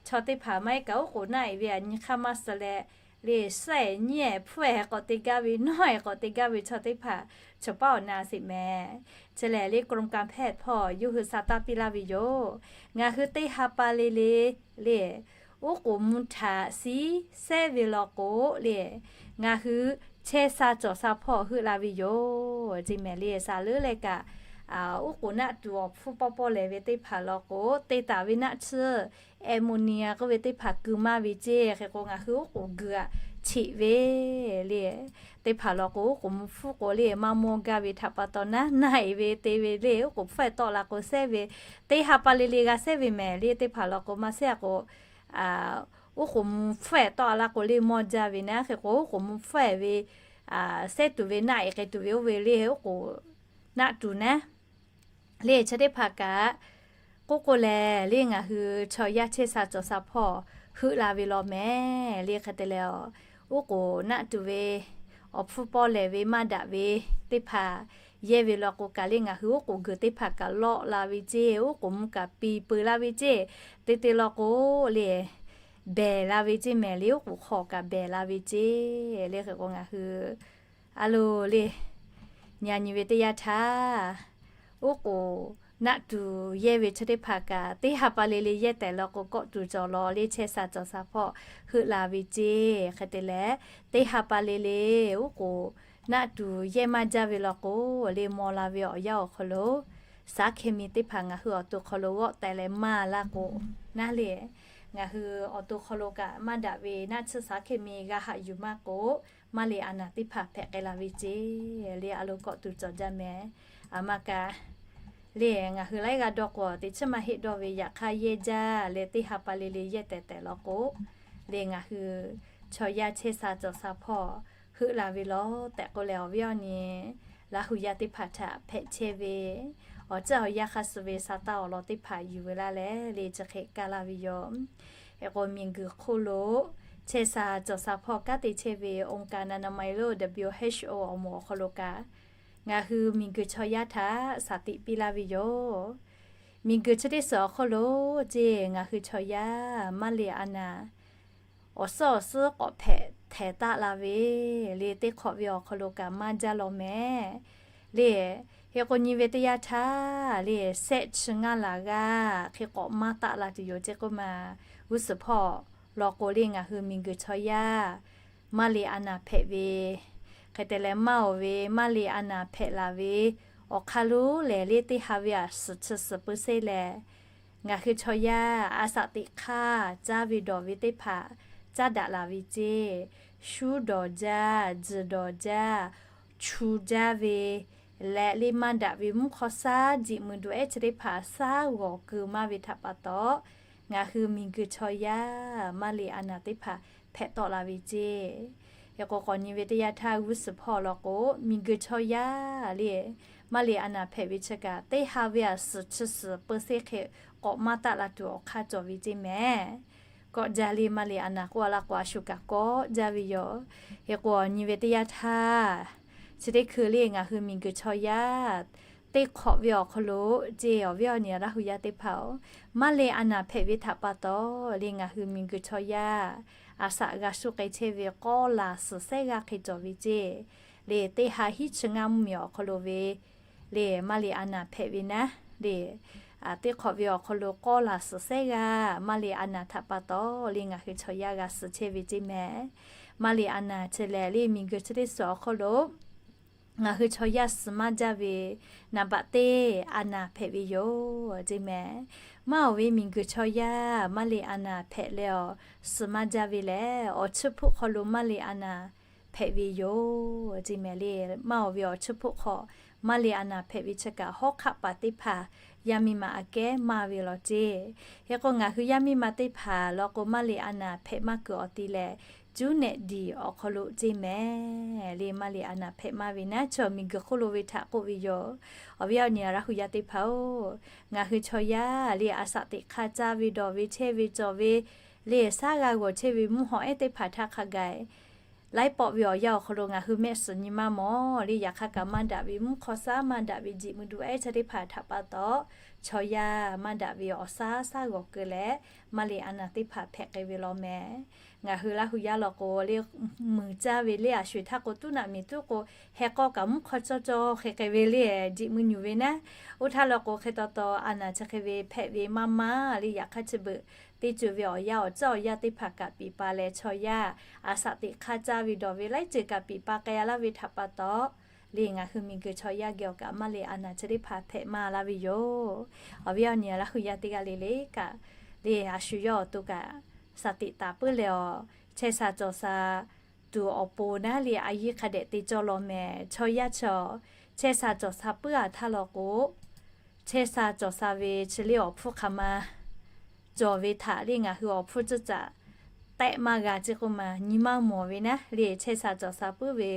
chaw teˇ hpaˍ maˇ heˆ kaꞈ oˉ k'oˍ naˆ-e ve a nyi hk'aˇ maˇ suh leh, le suhˉ-ehˍ nyiˇ-ehˍ hpfuhˇ-ehˍ k'awꞈ te gaˇ ve, nawˇ-ehˍ k'awꞈ te gaˇ ve chaw teˇ hpaˍ chaw paˉ awˬ na sheˍ mehˍ. Chi lehˬ le กรมการแพทย์ hpawˇ yawˇ hui sa taˇ piˇ laˇ ve yoˬ. Ngaˬ hui teˇ ha pa le le, le oˉ k'oˍ mvuh htaꞈ shiˉ sehˉ ve law k'o, le ngaˬ hui chehˇ sha cawˬ sha hpawˇ heuˆ la ve yoˬ ceˇ mehˍ. Le sa leuˉ leh kaꞈ, oˉ k'oˍ naˆ tuˬ awˬ hpfuhˇ pawˇ pawˇ lehˬ ve teˇ hpaˍ law k'o, te taˍ ve naˆ tsuhˇ ammonia k'oˆ ve teˇ hpaˍ keu maˇ ve ceˇ. Hk'e k'o ngaˬ hui oˉ k'oˍ guiˬ-a cheꞈ ve le teˇ hpaˍ law k'o, oˉ k'oˍ mvuh hpfuhˇ k'o le maˇ mawˇ gaˇ ve htaꞈ pa taw naˉ naˆ-e ve te ve le oˉ k'oˍ hpfuhˇ-ehˍ tawˆ la k'o sehˉ ve, teˇ ha pa le le g'a sehˉ ve mehˍ. Le teˇ hpaˍ law k'o maˇ sehˉ-a k'o, oˉ k'oˍ mvuh hpfuhˇ-ehˍ tawˆ la k'o le mawˇ jaˇ ve naˉ. Hk'e k'o oˉ k'oˍ mvuh hpfuhˇ-ehˍ ve sehˉ tuˬ ve naˆ-e k'ai tuˬ ve oˇ ve le oˉ k'oˍ naˆ tuˬ naˉ. Le chi teˇ hpaˍ kaꞈ k'oˆ k'o lehˬ, le ngaˬ hui chaw yaˇ chehˇ sha cawˬ sha hpawˇ heuˆ la ve law mehˍ. Le hk'e te leh, oˉ k'oˍ naˆ tuˬ ve awˬ hpfuhˇ pawˇ lehˬ ve maˇ daꞈ ve teˇ hpaˍ yehˇ ve law k'o kaꞈ le ngaˬ hui oˉ k'oˍ guiˬ teˇ hpaˍ kaꞈ lawˆ la ve ceˇ, oˉ k'oˍ mvuh kaꞈ piˇ peu la ve ceˇ, te te law k'o le behˬ la ve ceˇ mehˍ. Le oˉ k'oˍ hk'aw kaꞈ behˬ la ve ceˇ. Le hk'e k'o ngaˬ hui a loˬ le, nyi nyi ve teˇ yanˇ htaˇ, oˉ k'oˍ naˆ tuˬ yehˇ ve chi teˇ hpaˍ kaꞈ teˇ ha pa le le yehˇ tehꞈ law k'o kawˆ tuˬ cawˬ law le chehˇ sha cawˬ sha hpawˇ heuˆ la ve ceˇ. Hk'e te leh, teˇ ha pa le le oˉ k'oˍ naˆ tuˬ yehˇ maˇ jaˇ ve law k'o, le maw la ve awˬ yanˇ awˬ hk'aw lo สารเคมี teˇ hpaˍ ngaˬ hui awˬ to hk'aw lo g'awˆ teh leh maˇ laˇ k'o, naˉ le ngaˬ hui awˬ to hk'aw lo kaꞈ maˇ daꞈ ve naˆ tsuhˇ สารเคมี g'a haꞈ yuˬ maˇ k'o, maˇ le a naˍ teˇ hpaˍ hpehꞈ k'ai la ve ceˇ. Le a loˬ kawˆ tuˬ cawˬ jaˇ mehˍ. A ma kaꞈ le ngaˬ hui laiˉ g'aˇ dawˇ k'o teꞈ chiˉ maˇ heˆ dawˇ ve yaꞈ hk'aˇ yehˇ jaˇ leh teˇ ha pa le le yehˇ tehꞈ tehꞈ law k'o, le ngaˬ hui chaw yaˇ chehˇ sha cawˬ sha hpawˇ heuˆ la ve law tehꞈ k'oˆ leh awˬ viˉ awˬ nyi Laˇ huˍ yaˇ teˇ hpaˍ htaꞈ hpehꞈ chehˇ ve awˬ ceuˬ awˬ yanˇ hk'a suh ve sa taˇ awˬ lawn teˇ hpaˍ yuˬ ve laˇ leh le chi hk'e kaˇ laˇ ve yoˬ. Hk'e k'o miˬguiˬ hk'oˆ lo chehˇ sha cawˬ sha hpawˇ kanˉ te chehˇ ve องค์การอนามัยโลก WHO awˬ moˍ awˬ hk'aw lo kaꞈ ngaˬ hui miˬguiˬ chaw yaˇ htaꞈ shaˍ tiꞈ piˇ laˇ ve yoˬ. Miˬguiˬ chi teˇ suhˍ awˬ hk'aw lo ceˇ ngaˬ hui chaw yaˇ maˇ le a naˍ awˬ suhˉ awˬ suhˉ k'awꞈ hpehꞈ htehˍ taˆ la ve le teˇ hk'awꞈ ve awˬ hk'aw lo kaꞈ maˇ jaˇ law mehˍ. Le hk'e k'o nyi ve teˇ yanˇ htaˇ le sehˆ chi ngaˇ laˬ g'aˇ hk'e k'awꞈ maˇ taˆ la tuˬ yoˬ ceˇ k'oˆ ma. G'uˇ suhˍ hpawˇ law k'o le ngaˬ hui miˬguiˬ chaw yaˇ maˇ le a naˍ hpehꞈ ve, hk'e te leh maˇ oˬ ve maˇ le a naˍ hpehꞈ laˬ ve awˬ hk'aˇ lonˉ lehˬ le teˇ ha ve a suhˍ chi suhˍ peu seˇ lehˬ, ngaˬ hui chaw yaˇ a shaꞈ teꞈ hk'aˇ caˇ ve dawˬ ve teˇ hpaˍ caˇ daꞈ laˬ ve ceˇ. Shuˉ dawˬ jaˇ, tzuhˬ dawˬ jaˇ, chu jaˇ ve leh le maˇ daꞈ ve mvuhˇ hk'aw shaˉ jiꞈ mui duˬ ehˉ chi teˇ hpaˍ shaˉ g'awˬ keu maˇ ve htaꞈ pa taw, ngaˬ hui miˬguiˬ chaw yaˇ maˇ le a naˍ teˇ hpaˍ hpehꞈ tawˆ la ve ceˇ. Hk'e k'o k'awꞈ nyi ve teˇ yanˇ htaˇ g'uˇ suhˍ hpawˇ law k'o miˬguiˬ chaw yaˇ le maˇ le a naˍ hpehꞈ ve chi kaꞈ teˇ ha ve a suhˍ chi suhˍ peu seˇ hk'e k'awꞈ maˇ taˆ la tuˬ awˬ hk'aˇ cawˬ ve ceˇ mehˍ. Kawˆ jaˇ le maˇ le a naˍ k'oˆ a laˇ k'o a shu kaꞈ kawˆ jaˇ ve yoˬ. Hk'e k'o nyi ve teˇ yanˇ htaˇ chi teˇ hkui le ngaˬ hui miˬguiˬ chaw yaˇ teˇ hk'awꞈ ve awˬ hk'aw lo ceˇ awˬ viˉ awˬ nyi Laˇ huˍ yaˇ teˇ hpaˍ-oˬ, maˇ le a naˍ hpehꞈ ve htaꞈ pa taw le ngaˬ hui miˬguiˬ chaw yaˇ a shaꞈ g'a shuˉ k'ai chehˇ ve k'awˇ laˬ suhˍ sehˉ g'aˇ hk'e cawˬ ve ceˇ. Le teˇ ha hiˉ chi ngaˇ mvuhˇmiˬ awˬ hk'aw lo ve le maˇ le a naˍ hpehꞈ ve naˉ le teˇ hk'awꞈ ve awˬ hk'aw lo k'awˇ laˬ suhˍ sehˉ g'aˇ maˇ le a naˍ htaꞈ pa taw le ngaˬ hui chaw yaˇ g'a suhˍ chehˇ ve ceˇ mehˍ. Maˇ le a naˍ chi lehˬ le miˬguiˬ chi teˇ suhˍ awˬ hk'aw lo ngaˬ hui chaw yaˇ suhˍ maˇ jaˇ ve naˍ baꞈ teˇ a naˍ hpehꞈ ve yoˬ ceˇ mehˍ. Maˇ oˬ ve miˬguiˬ chaw yaˇ maˇ le a naˍ hpehꞈ leh awˬ suhˍ maˇ jaˇ ve lehˬ, awˬ chiˇ hpuˆ hk'aw lo maˇ le a naˍ hpehꞈ ve yoˬ ceˇ mehˍ le. Maˇ oˬ ve awˬ chiˇ hpuˆ hk'aw maˇ le a naˍ hpehꞈ ve chi kaꞈ hawˉ hk'aˆ paˍ teˇ hpaˍ yaˇ miˇ ma aꞈ kehˉ maˇ ve law ceˇ. Hk'e k'o ngaˬ hui yaˇ miˇ ma teˇ hpaˍ law k'o maˇ le a naˍ hpehꞈ maˇ kuiˬ awˬ ti lehˬ, cuˉ nehˆ diˬ awˬ hk'aw lo ceˇ mehˍ le. Maˇ le a naˍ hpehꞈ maˇ ve naˉ, chaw miˬguiˬ hk'oˆ lo ve htaꞈ k'oˆ ve yoˬ. Awˬ viˉ awˬ nyi Laˇ hu yaˇ teˇ hpaˍ-oˬ, ngaˬ hui chaw yaˇ le a saꞈ teꞈ hk'a caˇ ve dawˬ ve chehˇ ve cawˬ ve le, shaˉ g'a g'awˬ chehˇ ve mvuhˇ hawˬ ehˉ teˇ hpaˍ htaꞈ hk'a gaˬ laiˉ pawˆ ve awˬ yanˇ awˬ hk'aw lo ngaˬ hui mehˆ suhˍ nyi maˇ mawˬ le. Yaꞈ hk'aˇ kaꞈ maˇ daꞈ ve mvuhˇ hk'aw shaˉ, maˇ daꞈ ve jiꞈ mui du ehˉ chaw teˇ hpaˍ htaꞈ pa taw, chaw yaˇ maˇ daꞈ ve awˬ shaˉ shaˉ g'awˬ keu leh, maˇ le a naˍ teˇ hpaˍ hpehꞈ k'ai ve law mehˍ. Ngaˬ hui Laˇ hu yaˇ law k'o le, muiˬ caˇ ve le a sho-eˬ htaˇ k'o, tuˉ naꞈ miˬ tuˉ k'o, heh k'aw kaꞈ mvuhˇ hk'aw cawˇ cawˇ hk'e k'ai ve le, jiꞈ mui nyuˬ ve naˉ. Oˇ htaˇ law k'o, hk'e taw taw a naˍ chi hk'e ve hpehꞈ ve maˇ maˇ le. Yaꞈ hk'aˇ chi beuꞈ teˇ ceuˬ ve awˬ yanˇ awˬ caˉ awˬ yanˇ teˇ hpaˍ kaꞈ piˍ pa leh, chaw yaˇ a saꞈ teꞈ hk'a caˇ ve dawˬ ve laiˉ ceuˬ kaꞈ piˍ pa k'ai a laˇ ve htaꞈ pa taw, le ngaˬ hui miˬguiˬ chaw yaˇ geh awˬ kaꞈ maˇ le a naˍ chi teˇ hpaˍ hpehꞈ maˇ laˇ ve yoˬ. Awˬ viˉ awˬ nyi Laˇ hu yaˇ teˇ g'aˇ le le kaꞈ, le a shu yawˇ awˬ to kaꞈ saˍ tiꞈ taˍ puiˉ leh awˬ, chehˇ sha cawˬ sha tuˬ awˬ pon naˉ le a yiˇ hk'a dehꞈ te cawˇ law mehˍ. Chaw yaˇ chi chehˇ sha cawˬ sha puiˉ a htaˇ law k'o, chehˇ sha cawˬ sha ve chi le awˬ hpfuhˇ hk'aˬ ma cawˬ ve htaꞈ le ngaˬ hui awˬ hpfuhˇ ceuˇ caꞈ tehˆ maˇ g'a ceˇ k'oˆ ma, nyi maˇ mawˬ ve naˉ le. Chehˇ sha cawˬ sha puiˉ ve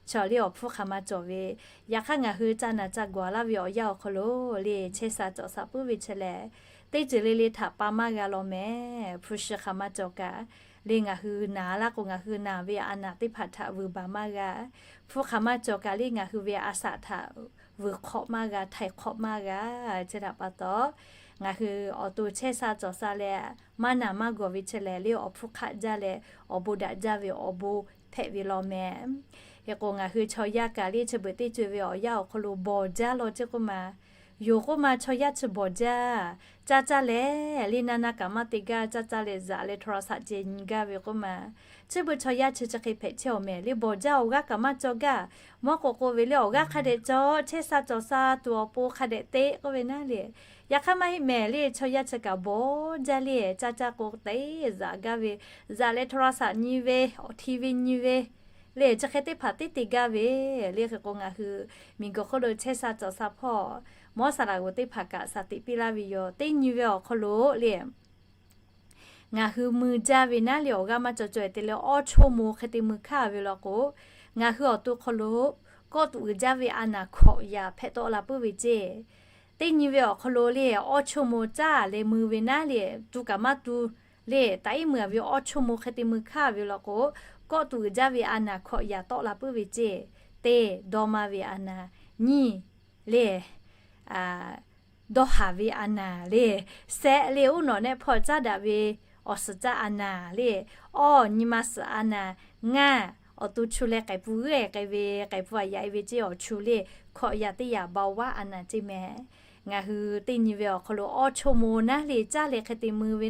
chaw le awˬ hpfuhˇ hk'aˬ ma cawˬ ve, yaꞈ hk'aˇ ngaˬ hui ca naˬ ca gawˬ laˇ ve awˬ yanˇ awˬ hk'aw lo le chehˇ sha cawˬ sha puiˉ ve chi lehˬ, teˇ ceuˬ le le htaꞈ pa maˇ g'a law mehˍ. Hpu shi hk'aˬ ma cawˬ kaꞈ le ngaˬ hui naˬ laˇ k'o, ngaˬ hui naˬ ve a naˍ teˇ hpaˍ htaꞈ vuiˬ baˬ maˇ g'a. Hpu hk'aˬ ma cawˬ kaꞈ le ngaˬ hui ve a saꞈ htaꞈ vuiˬ hk'awꞈ maˇ g'a, htaiˍ hk'awꞈ maˇ g'a. Chi htaꞈ pa taw, ngaˬ hui awˬ to chehˇ sha cawˬ sha leh maˇ naˬ maˇ gawˬ ve chi lehˬ le awˬ hpfuhˇ hk'aˆ jaˇ leh awˬ bon daꞈ jaˇ ve awˬ bon hpehꞈ ve law mehˍ. Hk'e k'o, ngaˬ hui chaw yaˇ kaꞈ le chi beuꞈ teˇ ceuˬ ve awˬ yanˇ awˬ hk'aw lo bawˬ jaˇ law ceˇ k'oˆ ma. Yoˬ k'oˆ ma, chaw yaˇ chi bawˬ jaˇ. Caˇ caˇ leh le naˇ naˇ kaꞈ maˇ te gaˇ, caˇ caˇ leh zaꞈ leh htaw la shaꞈ ceh nyi gaˇ ve k'oˆ ma. Chi beuꞈ chaw yaˇ chi chi hk'e hpehꞈ chehˇ awˬ mehˍ le, bawˬ jaˇ, awˬ g'aˇ kaꞈ maˇ cawˬ gaˇ. Mawˇ k'o k'oˆ ve le, awˬ g'aˇ hk'a dehꞈ cawˬ, chehˇ sha cawˬ sha tuˬ awˬ pon hk'a dehꞈ te k'oˆ ve naˉ le. Yaꞈ hk'aˇ maˇ heˆ mehˍ le, chaw yaˇ chi kaꞈ bawˬ jaˇ le, caˇ caˇ k'o te zaꞈ gaˇ ve, zaꞈ leh htaw la shaꞈ nyi ve, awˬ hti ve nyi ve le, chi hk'e teˇ hpaˍ teˇ te gaˇ ve le. Hk'e k'o, ngaˬ hui miˬguiˬ hk'oˆ lo chehˇ sha cawˬ sha hpawˇ mawˇ saˍ laꞈ g'oˍ teˇ hpaˍ kaꞈ saˍ tiꞈ piˇ laˇ ve yoˬ. Teˇ nyi ve awˬ hk'aw lo le ngaˬ hui mui jaˇ ve naˉ le awˬ g'aˇ maˇ cawˬ cawˬ e te leh awˇ choˇ mo hk'e te mui hkaˇ ve law k'o, ngaˬ hui awˬ to hk'aw lo kawˆ tuꞈ uiˍ jaˇ ve a naˍ hkawꞈ yaꞈ hpehꞈ tawˆ la puiˉ ve ceˇ. Teˇ nyi ve awˬ hk'aw lo le awˇ choˇ mo caˇ leh mui ve naˉ le, tu kaꞈ maˇ tu le, taꞈ iˉ mui a ve awˇ choˇ mo hk'e te mui hkaˇ ve law k'o, kawˆ tuꞈ uiˍ jaˇ ve a naˍ hkawꞈ yaꞈ tawˆ la puiˉ ve ceˇ. Teˇ dawˇ maˇ ve a naˍ, nyiˇ le dawˇ haˍ ve a naˍ le, sehˆ le uˉ nawꞈ nehˆ hpawˇ caˉ daꞈ ve awˬ suhˍ caˇ a naˍ le, awˇ nyi ma suhˍ a naˍ, ngaˇ awˬ to chu leh k'ai pun g'euˆ k'ai ve, k'ai pun a yaꞈ e ve ceˇ awˬ chu le, hkawꞈ yaꞈ teˇ yaꞈ ba waˉ a naˍ ceˇ mehˍ. Ngaˬ hui teˇ nyi ve awˬ hk'aw lo awˇ choˇ mo naˉ le caˇ leh hk'e te mui ve,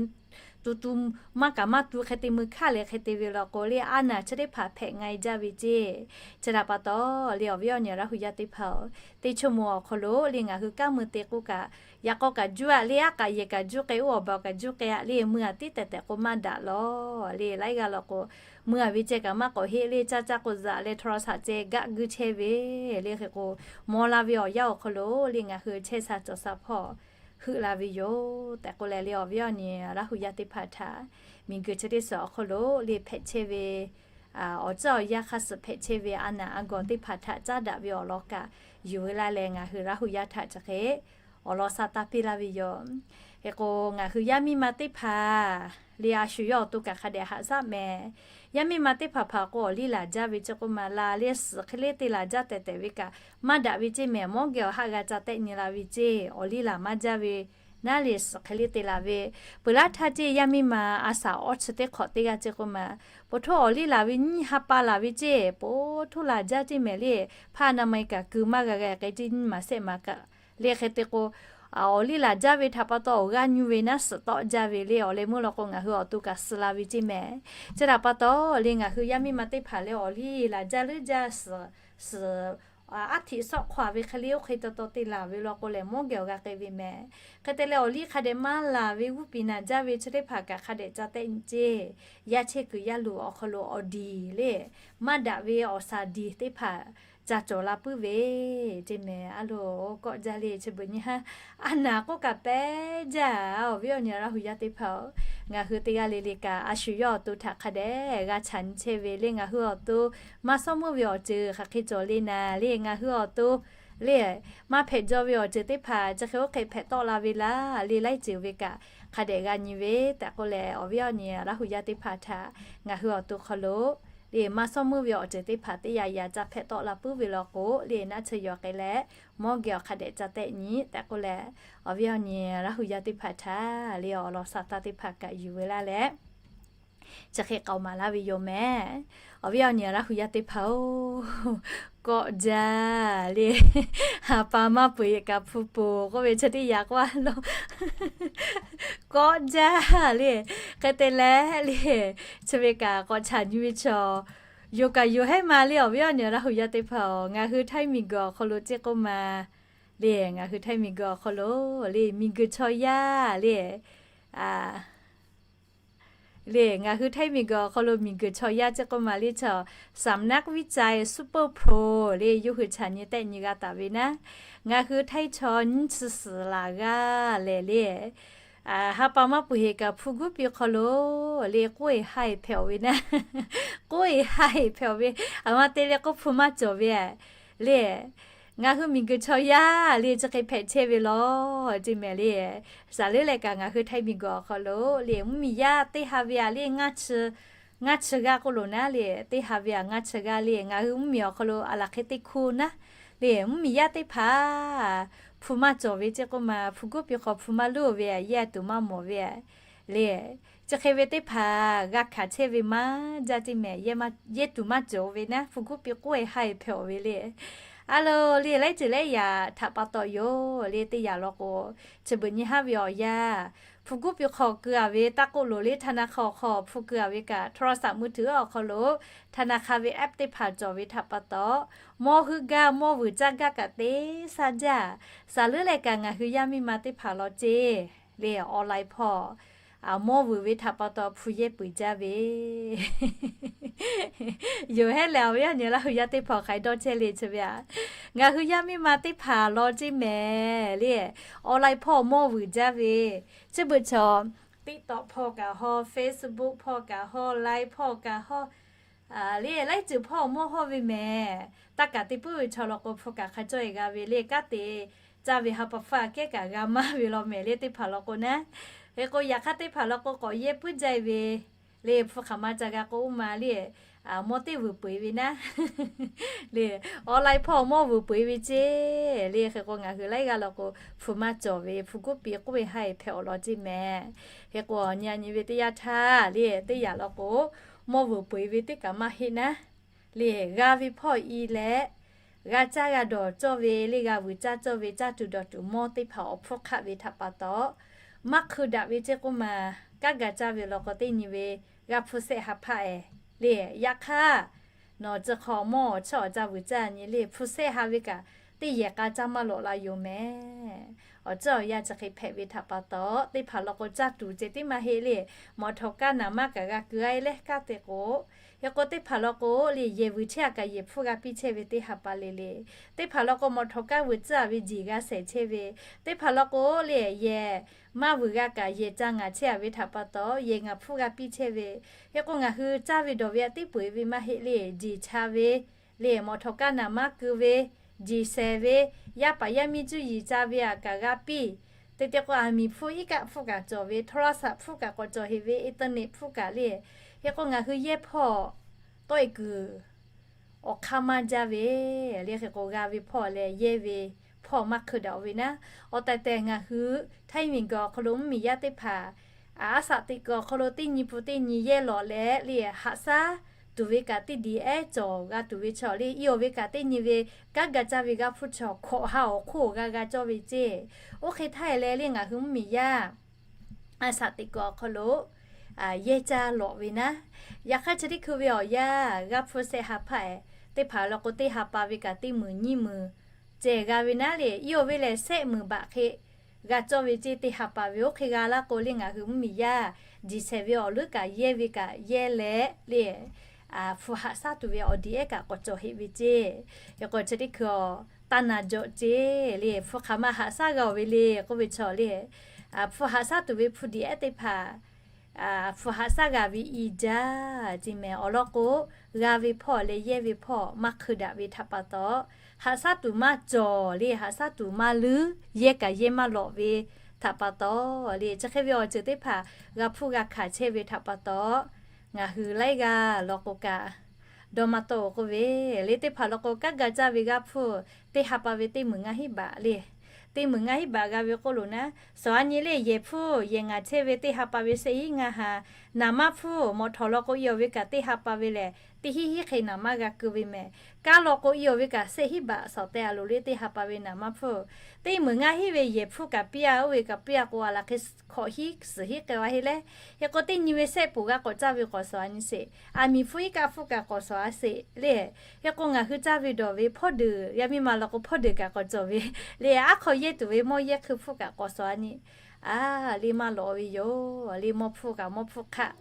tu tu maˇ kaꞈ maˇ tu hk'e te mui hkaˇ leh hk'e te ve law k'o le, a naˍ chi teˇ hpaˍ hpehꞈ nga e jaˇ ve ceˇ. Chi htaꞈ pa taw le, awˬ viˉ awˬ nyi Laˇ hu yaˇ teˇ hpaˍ-oˬ, teˇ choˇ mo awˬ hk'aw lo le ngaˬ hui kanˉ mui te k'oˆ kaꞈ, yaꞈ k'aw kaꞈ juˇ aꞈ le, aˉ k'aꞈ yehˬ kaꞈ juˇ k'ai, oˇ awˬ ba kaꞈ juˇ k'ai aꞈ le, mui aꞈ tiˉ tehˬ tehˬ k'o maˇ daꞈ lawˬ le. Laiˉ g'aˇ law k'o, mui aꞈ ve ceh kaꞈ maˇ k'awꞈ heˆ le, caˇ caˇ k'o zaꞈ leh htaw la shaꞈ ceh gaˆ guiˇ chehˇ ve le. Hk'e k'o, maw la ve awˬ yanˇ awˬ hk'aw lo le ngaˬ hui chehˇ sha cawˬ sha hpawˇ heuˆ la ve yoˬ tehꞈ k'oˆ leh le, awˬ viˉ awˬ nyi Laˇ hu yaˇ teˇ hpaˍ htaꞈ miˬguiˬ chi teˇ suhˍ awˬ hk'aw lo le hpehꞈ chehˇ ve awˬ ceuˬ awˬ yanˇ hk'a suhˍ hpehꞈ chehˇ ve a naˍ a gawˬ teˇ hpaˍ htaꞈ caˉ daꞈ ve awˬ lawn kaꞈ yuˬ ve laˇ leh, ngaˬ hui Laˇ hu yaˇ htaꞈ chi hk'e awˬ lawn sha taˇ piˇ laˇ ve yoˬ. Hk'e k'o, ngaˬ hui yaˇ miˇ ma teˇ hpaˍ le a shu yawˇ awˬ to kaꞈ hk'a dehꞈ haꞈ shaˉ mehˍ. Yaˇ miˇ ma teˇ hpaˍ hpaˍ k'o, awˬ liˇ laˬ jaˇ ve ceˇ k'oˆ ma, laˬ leh suhˍ hk'e le te laˬ jaˇ tehˬ tehˬ ve kaꞈ maˇ daꞈ ve ceˇ mehˍ. Mawˇ geh awˬ haˆ g'a ca tehˆ nyi la ve ceˇ, awˬ liˇ laˬ maˇ jaˇ ve naˉ le suhˍ hk'e le te laˬ ve, peuˬ laˇ htaˇ ceˇ yaˇ miˇ ma a shaˍ awˇ chi teˇ hk'awꞈ teˇ g'aˇ ceˇ k'oˆ ma, po htoˇ awˬ liˇ laˬ ve nyiˇ ha pa laˬ ve ceˇ, po htoˇ laˬ jaˇ ceˇ mehˍ le, hpaˇ na ma e kaꞈ keu maˇ g'a g'a k'ai ceˇ, nyiˇ maˬ sehˆ maˬ kaꞈ le hk'e te k'o, awˬ liˇ laˬ jaˇ ve htaꞈ pa taw awˬ g'aˇ nyu ve naˉ suhˍ tawˆ jaˇ ve le, awˬ leh meuˇ law k'o ngaˬ hui awˬ to kaꞈ suh la ve ceˇ mehˍ. Chi htaꞈ pa taw le ngaˬ hui yaˇ miˇ ma teˇ hpaˍ leh awˬ liˇ laˬ jaˇ leuˉ jaˇ suhˍ, suhˍ aˉ htiꞈ sawˆ hk'aw a ve hk'e le oˇ hk'e taw taw te laˬ ve law k'o lehˬ, mawˇ geh awˬ g'a k'ai ve mehˍ. Hk'e te leh awˬ liˇ hk'a dehꞈ maˇ laˬ ve g'uˇ piˍ naˬ jaˇ ve chi teˇ hpaˍ kaꞈ hk'a dehꞈ ca tehˆ nyi ceˇ. Yaˇ chehˇ kuiˬ yaˇ luˬ awˬ hk'aw lo awˬ diˬ le, maˇ daꞈ ve awˬ shaˍ diˬ teˇ hpaˍ ca cawˬ la puiˉ ve ceˇ mehˍ. A loˬ, kawˆ jaˇ le chi beuꞈ nyi ha, a naˍ k'oˆ kaꞈ pehˉ jaˇ. Awˬ viˉ awˬ nyi Laˇ hu yaˇ teˇ hpaˍ-oˬ, Ngaˬ hui teˇ g'aˇ le le kaꞈ a shu yawˇ awˬ to htaꞈ hk'a dehꞈ g'a chaꞈ nyi chehˇ ve le. Ngaˬ hui awˬ to maˇ sawˉ meuˇ ve awˬ ceuˬ hk'aˬ hk'e cawˬ le naˍ le. Ngaˬ hui awˬ to le maˇ hpehꞈ jaw ve awˬ ceuˬ teˇ hpaˍ chi hk'e oˇ hk'e hpehꞈ tawˆ la ve laˇ le. Laiˉ ceuˬ ve kaꞈ hk'a dehꞈ g'a nyi ve tehꞈ k'oˆ leh, awˬ viˉ awˬ nyi Laˇ hu yaˇ teˇ hpaˍ htaꞈ ngaˬ hui awˬ to hk'aw lo le maˇ sawˉ meuˇ ve awˬ ceuˬ teˇ hpaˍ teˇ yaꞈ yaꞈ ca hpehꞈ tawˆ la puiˉ ve law k'o le, naˆ tsuhˇ yaw k'ai leh mawˇ geh awˬ hk'a dehꞈ ca tehˆ nyi tehꞈ k'oˆ leh, awˬ viˉ awˬ nyi Laˇ hu yaˇ teˇ hpaˍ htaꞈ le awˬ lawn saˍ taˇ teˇ hpaˍ kaꞈ yuˬ ve laˇ leh, chi hk'e k'aoˍ maˍ laˇ ve yoˬ mehˍ. Awˬ viˉ awˬ nyi Laˇ hu yaˇ teˇ hpaˍ-oˬ, kawˆ jaˇ le. Ha pa maˇ peuˬ-e kaꞈ hpu poˬ k'oˆ ve chi teˇ yaꞈ k'oˆ a lo kawˆ jaˇ le. Hk'e te leh le, chi ve kaꞈ k'awꞈ chaꞈ nyi ve chaw yoˬ kaꞈ yoˬ hehˉ ma le. Awˬ viˉ awˬ nyi Laˇ hu yaˇ teˇ hpaˍ-oˬ, ngaˬ hui htaiˇ miˬguiˬ awˬ hk'aw lo ceˇ k'oˆ ma le, ngaˬ hui htaiˇ miˬguiˬ awˬ hk'aw lo le miˬguiˬ chaw yaˇ le le, ngaˬ hui htaiˇ miˬguiˬ awˬ hk'aw lo miˬguiˬ chaw yaˇ ceˇ k'oˆ ma le chaw, สำนักวิจัย Super Pro le yawˇ hui chaꞈ nyi tehˆ nyi g'a taˍ ve naˉ, ngaˬ hui htaiˇ chaw nyiˇ chi suhˍ laˬ g'aˇ lehˬ le, ha pa maˇ peuˬ-e kaꞈ hpu guˉ piˇ hk'aw lo le k'oˆ-e ha-e hpehꞈ-oˬ ve naˉ, k'oˆ-e ha-e hpehꞈ-oˬ ve, aˬ ma te leh k'oˆ hpu maˇ cawˬ ve le. Ngaˬ hui miˬguiˬ chaw yaˇ le chi hk'e hpehꞈ chehˇ ve law ceˇ mehˍ le. Saˍ leuˉ leh kaꞈ ngaˬ hui htaiˇ miˬguiˬ awˬ hk'aw lo le mvuhˇmiˬ yaˇ teˇ ha ve a le ngaˇ chi g'aˇ k'oˆ loˬ naˉ le, teˇ ha ve a ngaˇ chi g'aˇ le ngaˬ hui mvuhˇmiˬ awˬ hk'aw lo a laˬ hk'e teˇ hkuˇ naˉ le, mvuhˇmiˬ yaˇ teˇ hpaˍ hpu maˇ cawˬ ve ceˇ k'oˆ ma, hpu guˉ piˇ hk'aw hpu maˇ luˇ ve a, yehˇ tuˬ maˇ mawˬ ve le. Chi hk'e ve teˇ hpaˍ g'a hkanˍ chehˇ ve maˇ jaˇ ceˇ mehˍ, yehˇ tuˬ maˇ cawˬ ve naˉ, hpu guˉ piˇ k'oˆ-e ha-e hpehꞈ-oˬ ve le. A lo le, laiˉ ceuˬ laiˉ yaꞈ htaꞈ pa taw yoˬ le. Teˇ yaꞈ law k'o, chi beuꞈ nyi haˉ ve awˬ yanˇ, hpu guˉ piˇ hk'aw keu-a ve taˇ k'oˆ loˬ le, ธนาคาร awˬ hk'aw hpu keu-a ve kaꞈ โทรศัพท์มือถือ awˬ hk'aw lo ธนาคาร ve app teˇ hpaˍ cawˬ ve htaꞈ pa taw, mawˇ heuˆ gaˇ mawˇ vuiˬ caˇ gaˇ kaꞈ teˇ saˇ jaˇ. Saˍ leuˉ leh kaꞈ ngaˬ hui yaˇ miˇ ma teˇ hpaˍ law ceˇ le, online hpawˇ mawˇ vuiˬ ve htaꞈ pa taw hpu yehˇ peuˬ jaˇ ve yoˬ hehˉ leh, awˬ viˉ awˬ nyi Laˇ hu yaˇ teˇ hpaˍ hk'aˬ hk'e dawˇ chehˇ le chi ve a, ngaˬ hui yaˇ miˇ ma teˇ hpaˍ law ceˇ mehˍ le, online hpawˇ mawˇ vuiˬ jaˇ ve, chi beuꞈ chaw TikTok hpawˇ kaꞈ hawˇ, Facebook hpawˇ kaꞈ hawˇ, Line hpawˇ kaꞈ hawˇ le, laiˉ ceuˬ hpawˇ mawˇ hawˇ ve mehˍ. Taˇ kaˍ te puiˉ ve chaw law k'o hpu kaꞈ hk'a cawˇ-e g'a ve le, kanˉ te caˇ ve ha pa hpfuhˇ aꞈ kehˉ kaꞈ g'a maˇ ve law mehˍ le teˇ hpaˍ law k'o naˉ. Hk'e k'o yaꞈ hk'aˇ teˇ hpaˍ law k'o k'awꞈ yehˇ puiˉ jaˇ-e ve le, hpu hk'aˬ ma ca g'a k'o oˇ ma le, mawˇ teˇ vuiˬ peu-eˬ ve naˉ le, online hpawˇ mawˇ vuiˬ peu-eˬ ve ceˇ le. Hk'e k'o ngaˬ hui laiˉ g'aˇ law k'o hpu maˇ cawˬ ve, hpu guˉ piˇ k'oˆ-e ha-e hpehꞈ-oˬ law ceˇ mehˍ. Hk'e k'o nyi a nyi ve teˇ yanˇ htaˇ le, teˇ yaꞈ law k'o mawˇ vuiˬ peu-eˬ ve teˇ kaꞈ maˇ heˆ naˉ le, g'a ve hpawˇ i leh g'a caˇ g'a dawˬ cawˇ ve le, g'a vuiˬ caˇ cawˇ ve caˇ tuˬ dawˬ tuˬ mawˇ teˇ hpaˍ awˬ hpfuhˇ hk'aˆ ve htaꞈ pa taw, maˇ hk'eun daꞈ ve ceˇ k'oˆ ma, kanˉ ga caˇ ve law k'o teˇ nyi ve g'a hpu sehˆ ha hpaˆ-eˬ le. Yaꞈ hk'aˇ nawˬ chi hk'aw mawˇ awˬ chiˇ awˬ ca vuiˬ caˇ nyi le, hpu sehˆ ha ve kaꞈ teˇ yehˬ k'a caˇ maˇ lawꞈ la yoˬ mehˍ. Awˬ ceuˬ awˬ yanˇ chi hk'e hpehꞈ ve htaꞈ pa taw, teˇ hpaˍ law k'o caˇ tuˬ ceh tiˉ maˇ heˆ le. Mawꞈ htawꞈ kaˇ naˍ maˇ kaꞈ g'a keu-a leh kanˉ te k'o, hk'e k'o teˇ hpaˍ law k'o le yehˬ vuiˬ chehˇ-a kaꞈ yehˬ hpfuhˇ g'a piˇ chehˇ ve teˇ ha pa le le. Teˇ hpaˍ law k'o mawꞈ htawꞈ kaˇ vuiˬ tcuhˉ-a ve jeˬ g'a shehˍ chehˇ ve, teˇ hpaˍ law k'o le yehˬ maˇ vuiˬ g'a kaꞈ yehˬ ca ngaˬ chehˇ-a ve htaꞈ pa taw yehˬ ngaˬ hpfuhˇ g'a piˇ chehˇ ve. Hk'e k'o ngaˬ hui caˇ ve dawˬ ve aꞈ teˇ peu-eˬ ve maˇ heˆ le, jeˬ cha ve le, mawꞈ htawꞈ kaˇ naˍ maˇ keu ve, jeˬ shehˍ ve, yaˇ paˍ yaˇ miˇ cuˇ yiˍ ca ve-a kaꞈ g'a piˇ. Te te k'o aˬ miˍ hpfuhˇ iˉ kaˆ hpfuhˇ kaꞈ cawˬ ve, โทรศัพท์ hpfuhˇ kaꞈ k'awꞈ cawˬ heꞈ ve, internet hpfuhˇ kaꞈ le. Hk'e k'o ngaˬ hui yehˇ hpawˇ tawˆ-e kuiˬ awˬ hk'aˇ maˇ jaˇ ve le. Hk'e k'o g'a ve hpawˇ leh yehˇ ve hpawˇ maˇ hk'eun daꞈ-o ve naˉ. Awˬ tehˬ tehˬ ngaˬ hui htaiˇ miˬguiˬ awˬ hk'aw lo mvuhˇmiˬ yaˇ teˇ hpaˍ a shaꞈ teꞈ kuiˬ awˬ hk'aw lo teˇ nyi pun teˇ nyi yehˇ lawꞈ leh le, haꞈ shaˉ tuˬ ve kaꞈ teˇ diˬ ehˉ cawˬ g'a tuˬ ve chaw le, i-awˬ ve kaꞈ teˇ nyi ve kanˉ ga caˇ ve g'a hpfuhˇ chaw hkawꞈ ha awˬ hk'oˆ g'a g'a cawˇ ve ceˇ. Oˇ hk'e htaˇ-e leh le ngaˬ hui mvuhˇmiˬ yaˇ a shaꞈ teꞈ kuiˬ awˬ hk'aw lo yehˇ caˇ lawꞈ ve naˉ. Yaꞈ hk'aˇ chi teˇ hkui ve awˬ yanˇ g'a hpu sehˆ ha hpaˆ-eˬ, teˇ hpaˍ law k'o teˇ ha pa ve kaꞈ teˇ meunˍ nyiˇ meunˍ ceh g'a ve naˉ le, i-awˬ ve lehˬ sehˆ meunˍ baꞈ hk'e g'a cawˇ ve ceˇ. Teˇ ha pa ve oˇ hk'e g'a laˇ k'o le ngaˬ hui mvuhˇmiˬ yaˇ jeˬ shehˍ ve awˬ leuˉ kaꞈ yehˇ ve kaꞈ yehˇ leh le, hpu haꞈ shaˉ tuˬ ve awˬ diˬ ehˉ kaꞈ k'awꞈ cawˬ heꞈ ve ceˇ. Hk'e k'o chi teˇ hkui-a taˇ na jawꞈ ceˇ le, hpu hk'aˬ ma haꞈ shaˉ g'a-oˬ ve le k'oˆ ve chaw le, hpu haꞈ shaˉ tuˬ ve hpu diˬ ehˉ teˇ hpaˍ hpu haꞈ shaˉ g'a ve i jaˇ ce mehˍ. Awˬ lawn k'o, g'a ve hpawˇ leh yehˇ ve hpawˇ maˇ hk'eun daꞈ ve htaꞈ pa taw, haꞈ shaˉ tuˬ maˇ cawˬ le, haꞈ shaˉ tuˬ maˇ luˉ, yehˇ kaꞈ yehˇ maˇ lawꞈ ve htaꞈ pa taw le, chi hk'e ve awˬ ceuˬ teˇ hpaˍ g'a hpuˇ g'a hkanˍ chehˇ ve htaꞈ pa taw, ngaˬ hui laiˉ g'aˇ law k'o kaꞈ dawˇ maˇ tawˆ-oˬ k'oˆ ve le. Teˇ hpaˍ law k'o, kanˉ ga caˇ ve g'aˇ hpuˇ teˇ ha pa ve teˇ meunˍ ngaˇ hinˉ baꞈ le. Teˇ meunˍ ngaˇ hinˉ baꞈ g'a ve k'oˆ lo naˉ, suhˍ a nyi le, yehˬ hpuˇ yehˬ ngaˬ chehˇ ve teˇ ha pa ve shehˆ hinˉ ngaˇ ha, naˍ manˇ hpuˇ mawꞈ htawˍ law k'o, i awˬ ve kaꞈ teˇ ha pa ve lehˬ, teˇ hinˉ hinˉ hk'e naˍ manˇ g'a keu ve mehˍ. Kanˉ law k'o, i awˬ ve kaꞈ shehˆ hinˉ baꞈ sawˍ teh a loˍ le, teˇ ha pa ve naˍ manˇ hpuˇ. Teˇ meunˍ ngaˇ hinˉ ve yehˬ hpuˇ kaꞈ piˇ-a, oˇ ve kaꞈ piˇ-a k'o, a laˬ hk'e hkawꞈ hinˉ suhˍ hinˉ k'ai a heˆ leh, hk'e k'o teˇ nyi ve shehˆ poˬ g'a k'awꞈ caˇ ve k'awꞈ suhˍ a nyi sheˍ. Aˬ miˍ hpuˇ iˉ kaˆ hpuˇ kaꞈ k'awꞈ suhˍ a sheˍ le. Hk'e k'o, ngaˬ hui caˇ ve dawˬ ve hpawˇ deuˬ, yaˇ miˇ ma law k'o hpawˇ deuˬ kaꞈ k'awꞈ cawˬ ve le. Aˉ hk'aw yehˇ tuˬ ve mawˇ yehˇ hkui hpuˇ kaꞈ k'awꞈ suhˍ a nyi. A, le maˇ lawꞈ ve yoˬ le, mawˇ hpuˇ kaꞈ mawˇ hpuˇ hk'aˆ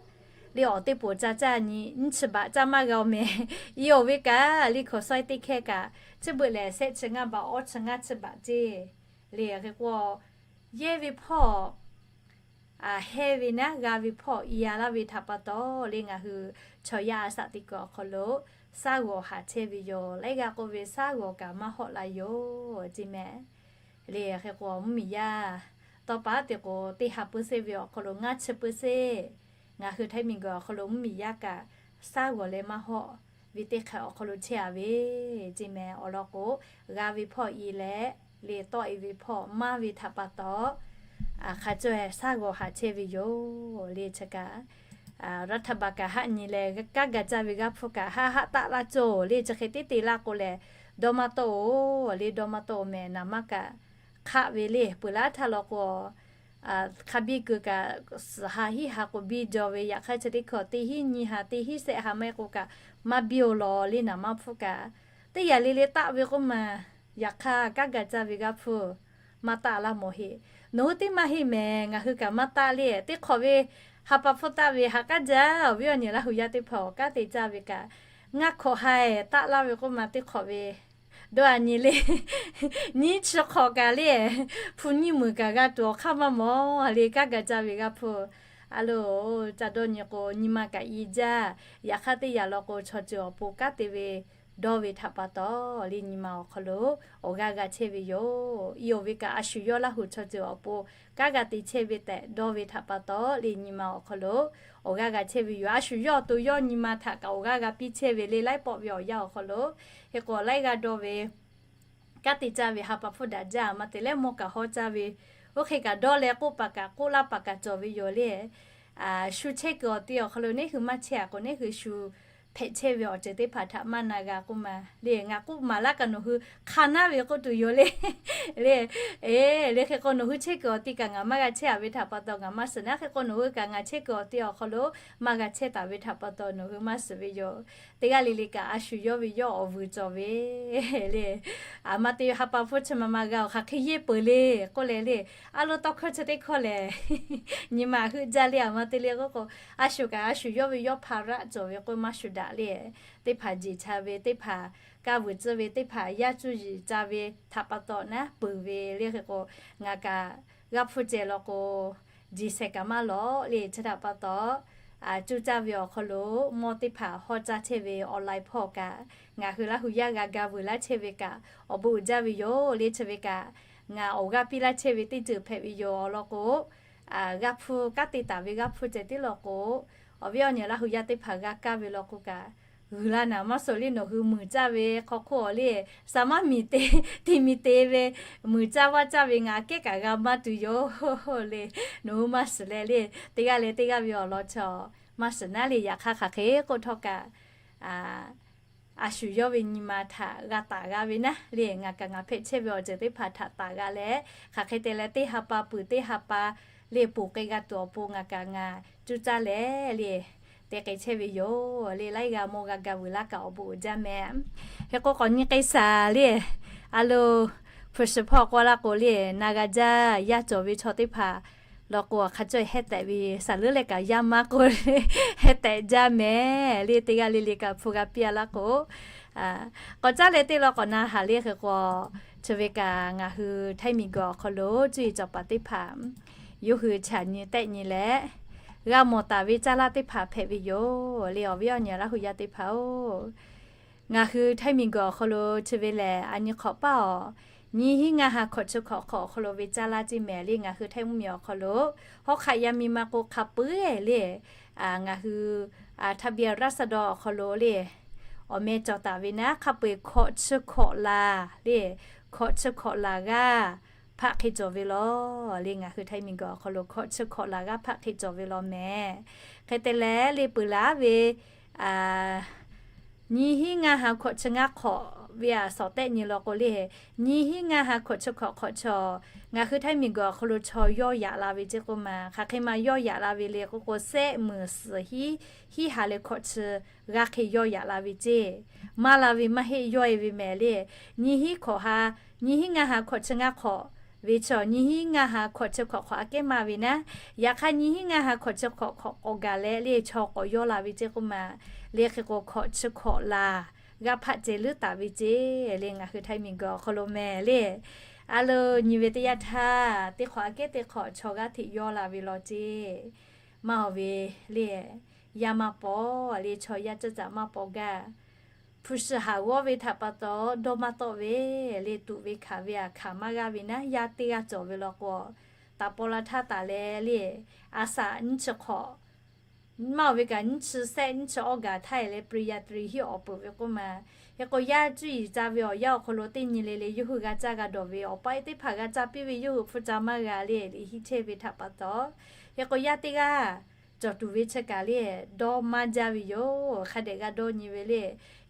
le. Awˬ teˇ poˬ ca caˇ nyi, nyiˇ chi baꞈ caˇ maˇ g'a-oˬ mehˍ. I awˬ ve kaꞈ le, hkaoˍ sawˉ teˇ hkehˇ kaꞈ chi beuꞈ lehˬ, shehˆ chi ngaˇ baꞈ, awˇ chi ngaˇ chi baꞈ ceˇ le. Hk'e k'o, yehˇ ve hpawˇ heh ve naˉ, g'a ve hpawˇ i a laˇ ve htaꞈ pa taw le, ngaˬ hui chaw yaˇ a shaꞈ teˇ kuiˬ awˬ hk'aw lo shaˉ g'awˬ haˍ chehˇ ve yoˬ. Laiˉ g'aˇ k'oˆ ve, shaˉ g'awˬ kaꞈ maˇ hawˆ la yoˬ ce mehˍ le. Hk'e k'o, mvuhˇmiˬ yaˇ tawˇ pa te k'o, teˇ ha peuˬ seˆ ve awˬ hk'aw lo ngaˇ chi peuˬ seˆ, ngaˬ hui Htaiˇ miˬguiˬ awˬ hk'aw lo mvuhˇmiˬ yaˇ kaꞈ shaˉ g'awˬ leh maˇ hawˆ ve teˇ hk'e awˬ hk'aw lo chehˇ a ve ce mehˍ. Awˬ lawn k'o, g'a ve hpawˇ i leh le, tawˆ e ve hpawˇ maˇ ve htaꞈ pa taw, hk'a caweh shaˉ g'awˬ haˍ chehˇ ve yoˬ le. Chi kaꞈ รัฐบาล kaꞈ haˆ nyi leh, kanˉ ga caˇ ve g'aˇ hpuˇ kaꞈ haˆ haˆ taˆ laˇ cawˬ le. Chi hk'e teˇ te laˇ k'o lehˬ, dawˇ maˇ tawˆ-oˬ le, dawˇ maˇ tawˆ-oˬ mehˍ. Naˍ manˇ kaꞈ hk'aˆ ve le, peuˬ laˇ htaˇ law k'o, hk'a biˇ keu kaꞈ suhˍ ha hiˉ ha k'o biˇ jaw ve, yaꞈ hk'aˇ chi teˇ hkawˇ teˇ hinˉ nyi ha, teˇ hinˉ shehˆ ha maˇ heˆ k'o kaꞈ maˇ biˇ-oˬ lawˬ le. Naˍ manˇ hpuˇ kaꞈ teˇ yanˇ le le taˆ ve k'oˆ ma, yaꞈ hk'aˇ kanˉ ga caˇ ve g'aˇ hpuˇ maˇ taˆ laˇ mawˬ heˆ. Nawˬ hui teˇ maˇ heˆ mehˍ, ngaˬ hui kaꞈ maˇ taˆ le. Teˇ hk'awꞈ ve ha pa hpfuhˇ taˆ ve ha k'aˉ jaˇ, awˬ viˉ awˬ nyi Laˇ hu yaˇ teˇ hpaˍ awˬ kanˉ te caˇ ve kaꞈ, ngaˇ hkawꞈ ha taˆ laˇ ve k'oˆ ma, teˇ hk'awꞈ ve dawˇ a nyi le. Nyiˇ chi hk'awꞈ kaꞈ le, hpu nyiˇ meunˍ kaꞈ g'a tuˬ awˬ hk'aˇ maˇ mawˬ le. Kanˉ ga caˇ ve g'aˇ hpuˇ, a lo, ca dawˇ nyi k'o nyi ma kaꞈ i jaˇ. Yaꞈ hk'aˇ teˇ yanˇ law k'o, chaw ceuˬ awˬ pon kanˉ te ve dawˇ ve htaꞈ pa taw le, nyi ma awˬ hk'aw lo awˬ g'aˇ g'a chehˇ ve yoˬ. I awˬ ve kaꞈ a shu yawˇ Laˇ hu chaw ceuˬ awˬ pon kanˉ g'a te chehˇ ve tehꞈ dawˇ ve htaꞈ pa taw le, nyi ma awˬ hk'aw lo awˬ g'aˇ g'a chehˇ ve yoˬ. A shu yawˇ awˬ to yawˇ nyi ma htaꞈ kaꞈ awˬ g'aˇ g'a piˇ chehˇ ve le, laiˉ pawˆ ve awˬ yanˇ awˬ hk'aw lo. Hk'e k'o, laiˉ g'aˇ dawˇ ve kanˉ te caˇ ve ha pa hpfuhˇ daꞈ jaˇ, maˇ te leh mawˇ kaꞈ hawˉ caˇ ve, oˇ hk'e kaꞈ dawˇ leh k'oˆ paˍ kaꞈ k'oˆ laˇ paˍ kaꞈ cawˬ ve yoˬ le. Shu chehˇ kuiˬ awˬ ti awˬ hk'aw lo neˇ hui maˇ chehˇ a k'o, neˇ hui shu hpehꞈ chehˇ ve awˬ ceuˬ teˇ hpaˍ htaꞈ maˇ na g'a k'oˆ ma le. Ngaˬ k'oˆ maˍ laˇ kaꞈ nawˬ hui hk'a naˉ ve k'oˆ tuˬ yoˬ le. Le, e, le hk'e k'o nawˬ hui chehˇ kuiˬ awˬ ti kaꞈ ngaˬ maˇ g'a chehˇ a ve htaꞈ pa taw ngaˬ maˇ shiˍ naˉ. Hk'e k'o nawˬ hui kaꞈ ngaˬ chehˇ kuiˬ awˬ ti awˬ hk'aw lo maˇ g'a chehˇ taˍ ve htaꞈ pa taw nawˬ hui maˇ shiˍ ve yoˬ. Teˇ g'aˇ le le kaꞈ a shu yawˇ ve yawˇ awˬ vuiˬ cawˬ ve le. Aˬ ma te ha pa hpfuhˇ chi ma ma g'a-oˬ, hk'aˬ hk'e yehˇ peuˬ le k'oˆ leh le, a lo tawˇ hkawˇ chi teˇ hkawˇ lehˬ, nyi ma heuˆ jaˇ le. Aˬ ma te le k'oˆ k'o, a shu kaꞈ a shu yawˇ ve yawˇ hpaˍ raˆ cawˬ ve k'oˆ maˇ shu daꞈ le. Teˇ hpaˍ jeˬ cha ve, teˇ hpaˍ kaˇ vuiˬ tcuhˇ ve, teˇ hpaˍ yaˇ cuˇ yiˍ ca ve htaꞈ pa taw naˉ peuˬ ve le. Hk'e k'o, ngaˬ kaꞈ g'aˇ hpfuhˇ ceh law k'o, jeˬ shehˍ kaꞈ maˇ lawꞈ le. Chi htaꞈ pa taw, cuˇ caˇ ve awˬ hk'aw lo mawˇ teˇ hpaˍ hawˉ caˇ chehˇ ve online hpawˇ kaꞈ, ngaˬ hui Laˇ hu yaˇ g'a ga vuiˬ laˇ chehˇ ve kaꞈ awˬ bon uiˍ jaˇ ve yoˬ le. Chi ve kaꞈ ngaˬ awˬ g'aˇ piˇ laˇ chehˇ ve teˇ ceuˬ hpehꞈ ve yoˬ. Awˬ lawn k'o, g'aˇ hpfuhˇ kanˉ te taˍ ve g'aˇ hpfuhˇ ceh tiˉ law k'o, awˬ viˉ awˬ nyi Laˇ hu yaˇ teˇ hpaˍ g'a kaˇ ve law k'o kaꞈ, g'uiˬ la naˍ maˇ suhˍ le. Nawˬ hui muiˬ caˇ ve hk'aw hk'oˆ awˬ le, saˍ maˇ miˬ te, te miˬ te ve muiˬ caˇ vaˇ caˇ ve ngaˬ kehˉ kaꞈ g'a maˇ tuˬ yoˬ le. Nawˬ hui maˇ shiˍ leh le, teˇ g'aˇ leh teˇ g'aˇ ve awˬ lawn chaw maˇ shiˍ naˉ le. Yaꞈ hk'aˇ hk'aˬ hk'e k'oˆ htawˇ kaꞈ, a shu yawˇ ve nyi ma htaꞈ g'a taˍ g'a ve naˉ le. Ngaˬ kaꞈ ngaˬ hpehꞈ chehˇ ve awˬ ceuˬ teˇ hpaˍ htaꞈ taˍ g'a leh, hk'aˬ hk'e te leh teˇ ha pa peuˬ teˇ ha pa le poˬ k'ai g'a tuˬ awˬ pon ngaˬ kaꞈ ngaˬ cuˇ caˇ leh le te k'ai chehˇ ve yoˬ le. Laiˉ g'aˇ mawˇ g'a ga vuiˬ laˇ kaꞈ awˬ bon uiˍ jaˇ mehˍ. Hk'e k'o k'awꞈ nyi k'ai shaˍ le. A lo, hpu shi hpawˇ k'oˆ laˇ k'o le, na g'a jaˇ. Yaˇ cawˬ ve chaw teˇ hpaˍ law k'o, hk'a cawˇ heh tehꞈ ve, shaˍ leuˉ leh kaꞈ yaˇ maˇ k'oˆ le, heh tehꞈ jaˇ mehˍ le. Teˇ g'aˇ le le kaꞈ hpu g'a piˇ a laˇ k'o, k'awꞈ caˉ leh teˇ law k'awꞈ na haˍ le. Hk'e k'o, chi ve kaꞈ ngaˬ hui Htaiˇ miˬguiˬ awˬ hk'aw lo cuˇ yiˍ cawˬ paˍ teˇ hpaˍ yawˇ hui chaꞈ nyi tehˆ nyi leh, g'a mawˬ taˍ ve caˇ laˇ teˇ hpaˍ hpehꞈ ve yoˬ le. Awˬ viˉ awˬ nyi Laˇ hu yaˇ teˇ hpaˍ-oˬ, ngaˬ hui Htaiˇ miˬguiˬ awˬ hk'aw lo chi ve lehˬ, a nyi hk'awꞈ paˇ awˬ, nyiˇ hinˉ ngaˇ ha hkawꞈ chi hkawꞈ hk'awꞈ awˬ hk'aw lo ve caˇ laˇ ceˇ mehˍ le. Ngaˬ hui Htaiˇ mvuhˇmiˬ awˬ hk'aw lo hawˉ hk'aˆ yaˇ miˇ ma k'o hk'a peu-eˬ le, ngaˬ hui ทะเบียนราษฎร awˬ hk'aw lo le, awˬ meh cawˬ taˍ ve naˉ hk'a peu-eˬ hkawꞈ chi hkawꞈ laˬ le, hkawꞈ chi hkawꞈ laˬ g'aˇ hpaˆ hk'e cawˬ ve law le. Ngaˬ hui Htaiˇ miˬguiˬ awˬ hk'aw lo hkawꞈ chi hkawꞈ laˬ g'aˇ hpaˆ hk'e cawˬ ve law mehˍ. Hk'e te leh le peuˬ laˉ ve nyiˇ hinˉ ngaˇ ha hkawꞈ chi ngaˇ hk'awꞈ ve a sawˍ tehˆ nyi law k'o le, nyiˇ hinˉ ngaˇ ha hkawꞈ chi hkawꞈ hk'awꞈ chaw, ngaˬ hui Htaiˇ miˬguiˬ awˬ hk'aw lo chaw yawˇ yaꞈ la ve ceˇ k'oˆ ma. Hk'aˬ hk'e ma yawˇ yaꞈ la ve le k'oˆ k'o, sehˆ meunˍ suhˍ hiˉ, hiˉ ha leh hkawꞈ chi g'aˇ hk'e yawˇ yaꞈ la ve ceˇ. Maˇ la ve maˇ heˆ, yawˇ-e ve mehˍ le. Nyiˇ hinˉ hkawꞈ ha, nyiˇ hinˉ ngaˇ ha hkawꞈ chi ngaˇ hk'awꞈ ve chaw, nyiˇ hinˉ ngaˇ ha hkawꞈ chi hkawꞈ hk'awꞈ aꞈ kehˉ maˇ ve naˉ, yaꞈ hk'aˇ nyiˇ hinˉ ngaˇ ha hkawꞈ chi hkawꞈ hk'awꞈ k'awꞈ gaˬ leh le chaw k'awꞈ yawˇ la ve ceˇ k'oˆ ma. Le hk'e k'o hkawꞈ chi hkawꞈ laˬ g'aˇ hpaˆ ceh leuˉ taˍ ve ceˇ le. Ngaˬ hui Htaiˇ miˬguiˬ awˬ hk'aw lo mehˍ le, a lo nyi ve teˇ yanˇ htaˇ teˇ hk'awꞈ aꞈ kehˉ teˇ hk'awꞈ chaw g'aˇ hteꞈ yawˇ la ve law ceˇ. Maˇ awˬ ve le, yaˇ maˇ paw le, chaw yaˇ ceuˇ caꞈ maˇ paw gaˇ. Hpu shi haˍ g'awˇ ve htaꞈ pa taw dawˇ maˇ tawˆ ve le, tuꞈ ve hkanˍ ve aꞈ hkanˍ maˇ g'aˇ ve naˉ, yaˇ teˇ g'aˇ cawˬ ve law k'o, taˍ paw la htaˇ taˍ leh le, a saꞈ nyiˇ chi hk'awꞈ maˇ awˬ ve kaꞈ nyiˇ chi sehˆ nyiˇ chi awˇ gaˬ htaˇ e leh ปริญญาตรี hiˉ awˬ peuˬ ve k'oˆ ma. Hk'e k'o yaˇ cuˇ yiˍ ca ve awˬ yanˇ awˬ hk'aw lo teˇ nyi le le yawˇ hui g'a caˇ g'a dawˬ ve awˬ paˆ teˇ hpaˍ g'a caˇ piˇ ve yawˇ hui hpu ca maˇ g'a le, liꞈ hiˆ chehˇ ve htaꞈ pa taw. Hk'e k'o yaˇ teˇ g'aˇ cawˬ tuˬ ve chi kaꞈ le, dawˇ maˇ jaˇ ve yoˬ. Hk'a dehꞈ g'a dawˇ nyi ve le,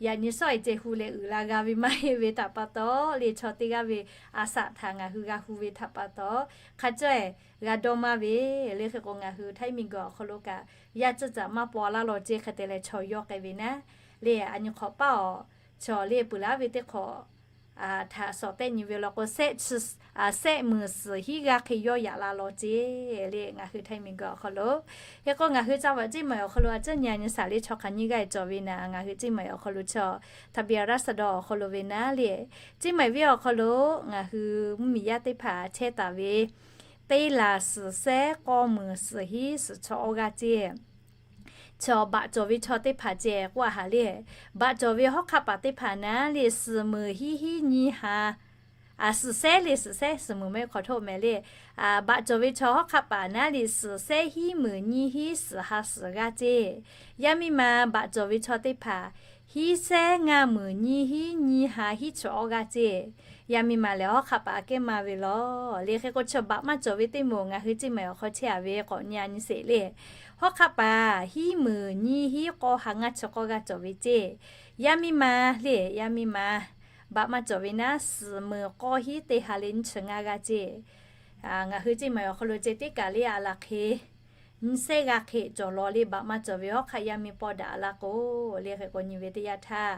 yaꞈ nyi shawˉ e ceh hu leh uiˍ la g'a ve maˇ heˆ ve htaꞈ pa taw le, chaw teˇ g'aˇ ve a saꞈ htaꞈ ngaˬ hui g'a hu ve htaꞈ pa taw, hk'a cawˇ e g'a dawˇ maˇ ve le. Hk'e k'o ngaˬ hui Htaiˇ miˬguiˬ awˬ hk'aw lo kaꞈ yaˇ ceuˇ caꞈ maˇ paw laˇ law ceˇ. Hk'e te leh chaw yawˇ k'ai ve naˉ le, a nyi hk'awꞈ paˇ awˬ, chaw le peuˬ laˉ ve teˇ hk'awꞈ htaꞈ sawˍ tehˆ nyi ve law k'o, sehˆ chi, sehˆ meunˍ suhˍ hiˉ g'aˇ hk'e yawˇ yaꞈ la law ceˇ le. Ngaˬ hui Htaiˇ miˬguiˬ awˬ hk'aw lo, hk'e k'o ngaˬ hui ca vaꞈ ceˇ maˬ awˬ hk'aw lo a ciˉ nyi a nyi saˍ le chaw hk'aˬ nyiˇ g'aˇ e cawˬ ve naˉ, ngaˬ hui ceˇ maˬ awˬ hk'aw lo chaw ทะเบียนราษฎร awˬ hk'aw lo ve naˉ le, ceˇ maˬ venˇ awˬ hk'aw lo ngaˬ hui mvuhˇmiˬ yaˇ teˇ hpaˍ chehˇ taˍ ve teˇ laˬ suhˍ sehˉ k'awˇ meunˍ suhˍ hiˉ suhˍ chaw awˇ g'aˇ ceˇ. Chaw baꞈ cawˬ ve chaw teˇ hpaˍ ceh k'oˆ a haˍ le, baꞈ cawˬ ve hawˉ hk'aˆ paˍ teˇ hpaˍ naˉ le suhˍ meunˍ hiˉ hiˉ nyiˇ ha, suhˍ sehˉ le suhˍ sehˉ suhˍ meunˍ mehˆ hk'awꞈ htoˆ mehˍ le, baꞈ cawˬ ve chaw hawˉ hk'aˆ paˍ naˉ le suhˍ sehˉ hiˉ meunˍ nyiˇ hiˉ suhˍ ha suhˍ g'aˇ ceˇ. Yaˇ miˇ ma baꞈ cawˬ ve chaw teˇ hpaˍ hiˉ sehˉ ngaˇ meunˍ nyiˇ hiˉ nyiˇ ha hiˉ chaw awˇ g'aˇ ceˇ. Yaˇ miˇ ma lehˬ hawˉ hk'aˆ paˍ aꞈ kehˉ maˇ ve law le. Hk'e k'o chaw baꞈ maˇ cawˬ ve teˇ moˍ ngaˬ hui ceˇ maˬ awˬ hk'aw chehˇ a ve k'awꞈ nyi a nyi sheˍ le, hawˉ hk'aˆ paˍ hiˉ meunˍ nyiˇ hiˉ k'awˇ ha ngaˇ chi k'awˇ g'aˇ cawˬ ve ceˇ. Yaˇ miˇ ma le, yaˇ miˇ ma baꞈ maˇ cawˬ ve naˉ suhˍ meunˍ k'awˇ hiˉ teˇ ha leh nyiˇ chi ngaˇ g'aˇ ceˇ. Ngaˬ hui ceˇ maˬ awˬ hk'aw lo ceh teˇ kaˬ le a laˬ hk'e nyiˇ sehˉ g'aˇ hk'e cawˬ law le, baꞈ maˇ cawˬ ve hawˉ hk'aˆ yaˇ miˇ pawˇ daꞈ a laˇ k'o le. Hk'e k'o nyi ve teˇ yanˇ htaˇ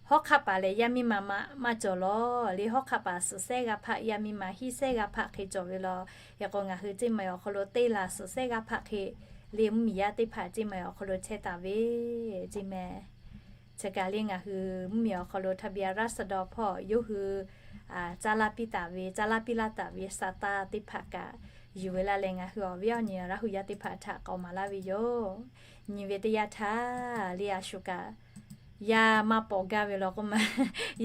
hawˉ hk'aˆ paˍ lehˬ yaˇ miˇ ma maꞈ maˇ cawˬ law le. Hawˉ hk'aˆ paˍ suhˍ sehˉ g'aˇ hpaˆ, yaˇ miˇ ma hiˉ sehˉ g'aˇ hpaˆ hk'e cawˬ ve law. Hk'e k'o ngaˬ hui ceˇ maˬ awˬ hk'aw lo teˇ laˬ suhˍ sehˉ g'aˇ hpaˆ hk'e le mvuhˇmiˬ yaˇ teˇ hpaˍ ceˇ maˬ awˬ hk'aw lo chehˇ taˍ ve ceˇ mehˍ. Chi kaˬ le ngaˬ hui mvuhˇmiˬ awˬ hk'aw lo ทะเบียนราษฎร hpawˇ yawˇ hui caˇ laˇ piˇ taˍ ve, caˇ laˇ piˇ laˇ taˍ ve sa taˇ teˇ hpaˍ kaꞈ yuˬ ve laˇ leh ngaˬ hui awˬ viˉ awˬ nyi Laˇ hu yaˇ teˇ hpaˍ htaꞈ k'awꞈ maˍ laˇ ve yoˬ. Nyi ve teˇ yanˇ htaˇ le a shu kaꞈ yaˇ maˇ paw gaˇ ve law k'oˆ ma.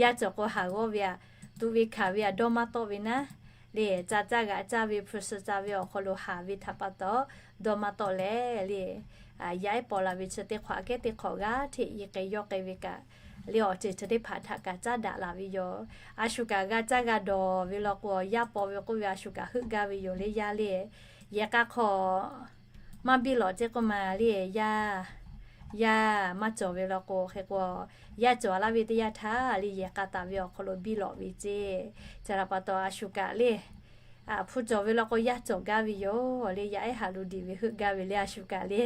Yaˇ cawˬ k'o haˍ g'awˇ ve aꞈ, tuꞈ ve hkanˍ ve aꞈ dawˇ maˇ tawˆ ve naˉ le, ca caˇ g'aꞈ caˇ ve hpu shi ca ve awˬ hk'aw lo haˍ ve htaꞈ pa taw dawˇ maˇ tawˆ leh le, yaˇ ehˉ paw la ve chi teˇ hk'awꞈ aꞈ kehˉ teˇ hk'awꞈ g'aˇ hteꞈ i k'ai yawˇ k'ai ve kaꞈ le awˬ ceuˬ chi teˇ hpaˍ htaꞈ kaꞈ caˉ daꞈ la ve yoˬ. A shu kaꞈ g'a caˇ g'a dawˬ ve law k'o, yaˇ paw ve k'oˆ ve a shu kaꞈ heuˆ gaˇ ve yoˬ le. Yaˇ le yehˬ k'a hk'aw maˇ biˇ lawꞈ ceˇ k'oˆ ma le, yaˇ, yaˇ maˇ cawˬ ve law k'o, hk'e k'o yaˇ cawˬ laˇ ve teˇ yanˇ htaˇ le yehˬ k'a taˍ ve awˬ hk'aw lo biˇ lawꞈ ve ceˇ. Chi htaꞈ pa taw a shu kaꞈ le hpu cawˬ ve law k'o yaˇ cawˬ gaˇ ve yoˬ le, yaˇ ehˉ haˍ lu diˍ ve heuˆ gaˇ ve le a shu kaꞈ le.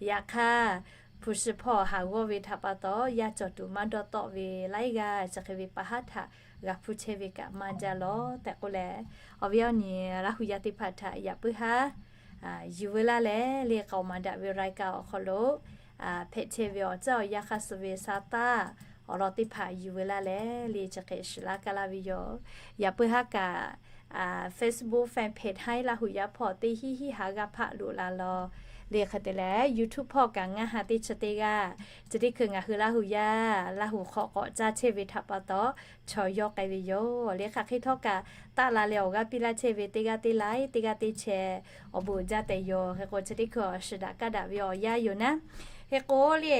Yaꞈ hk'aˇ hpu shi hpawˇ haˍ g'awˇ ve htaꞈ pa taw yaˇ cawˬ tuˬ maˇ dawˇ tawˆ ve laiˉ g'aˇ chi hk'e ve pa haˉ htaꞈ g'a hpuˇ chehˇ ve kaꞈ maˇ jaˇ lawˬ tehꞈ k'oˆ leh, awˬ viˉ awˬ nyi Laˇ hu yaˇ teˇ hpaˍ htaꞈ yaꞈ puiˉ haˉ yuˬ ve laˇ leh le k'aoˍ maˍ daꞈ ve รายการ awˬ hk'aw lo hpehꞈ chehˇ ve awˬ caˇ awˬ yaˇ hk'aˇ suh ve sa taˇ awˬ lawn teˇ hpaˍ yuˬ ve laˇ leh le chi hk'e shiˍ laˇ kaˇ laˇ ve yoˬ. Yaꞈ puiˉ haˉ kaꞈ Facebook fan page haiˉ Laˇ huˍ yaˇ hpawˇ teˇ hinˉ hinˉ ha g'aˇ hpaˆ loꞈ la law. Le hk'e te leh YouTube hpawˇ kaꞈ ngaˇ ha teˇ chi teˇ g'aˇ, chi teˇ hkui ngaˬ hui Laˇ huˍ yaˇ Laˇ huˍ hk'awꞈ k'awꞈ caˇ chehˇ ve htaꞈ pa taw, chaw yawˇ k'ai ve yoˬ. Le hk'aˬ hk'e htawˇ kaꞈ taˆ la leh awˬ g'aˇ piˇ laˇ chehˇ ve teˇ g'aˇ teˇ laiˉ teˇ g'aˇ teˇ chehˇ awˬ bon uiˍ jaˇ tehꞈ yoˬ. Hk'e k'o chi teˇ hkui awˬ shiˍ daꞈ kaˇ daꞈ ve awˬ yanˇ yoˬ naˉ. Hk'e k'o le,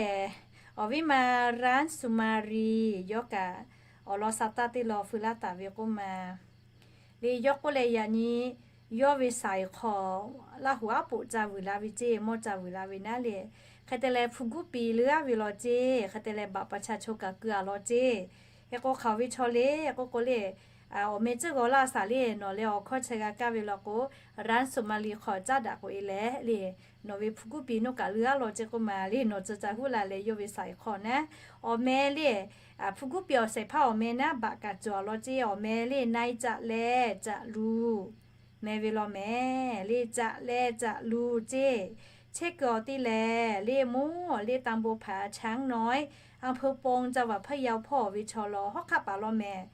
awˬ viˉ ma Ran Sumari yawˇ kaꞈ awˬ lawn sa taˇ teˇ lawn feu laˇ taˍ ve k'oˆ ma le, yawˇ k'oˆ leh yaꞈ nyi yawˇ ve saiˍ hk'aw Laˇ huˍ aˉ poꞈ ca vuiˬ la ve ceˇ, mawˇ ca vuiˬ la ve naˉ le. Hk'e te leh hpu guˉ pi leuˉ aˉ ve law ceˇ, hk'e te leh บัตรประชาชน kaꞈ keu a law ceˇ. Hk'e k'o hk'aˬ ve chaw le k'oˆ k'o le, awˬ meh tcuhˉ g'aw laˇ shaˍ le, nawˬ leh awˬ hkawˇ chehˇ g'a kaˇ ve law k'o, Ran Sumari hk'aw caˉ daꞈ k'oꞈ e leh le, nawˬ ve hpu guˉ pi nawˇ kaꞈ leuˉ aˉ law ceˇ k'oˆ ma le, nawˬ tcuh ca huˉ la leh yawˇ ve saiˍ hk'aw naˉ, awˬ meh le, hpu guˉ pi awˬ shehˍ hpaˇ awˬ meh naˉ บัตร kaꞈ cawˬ a law ceˇ, awˬ meh le นายจะแลจะลู meh ve law mehˍ le, จะแลจะลู ceˇ. Chehˇ kuiˬ awˬ te lehˬ le, mvuhˇ le ตำบลผาช้างน้อย อำเภอปง จังหวัดพะเยา hpawˇ ve chaw law hawˉ hk'aˆ paˍ law mehˍ.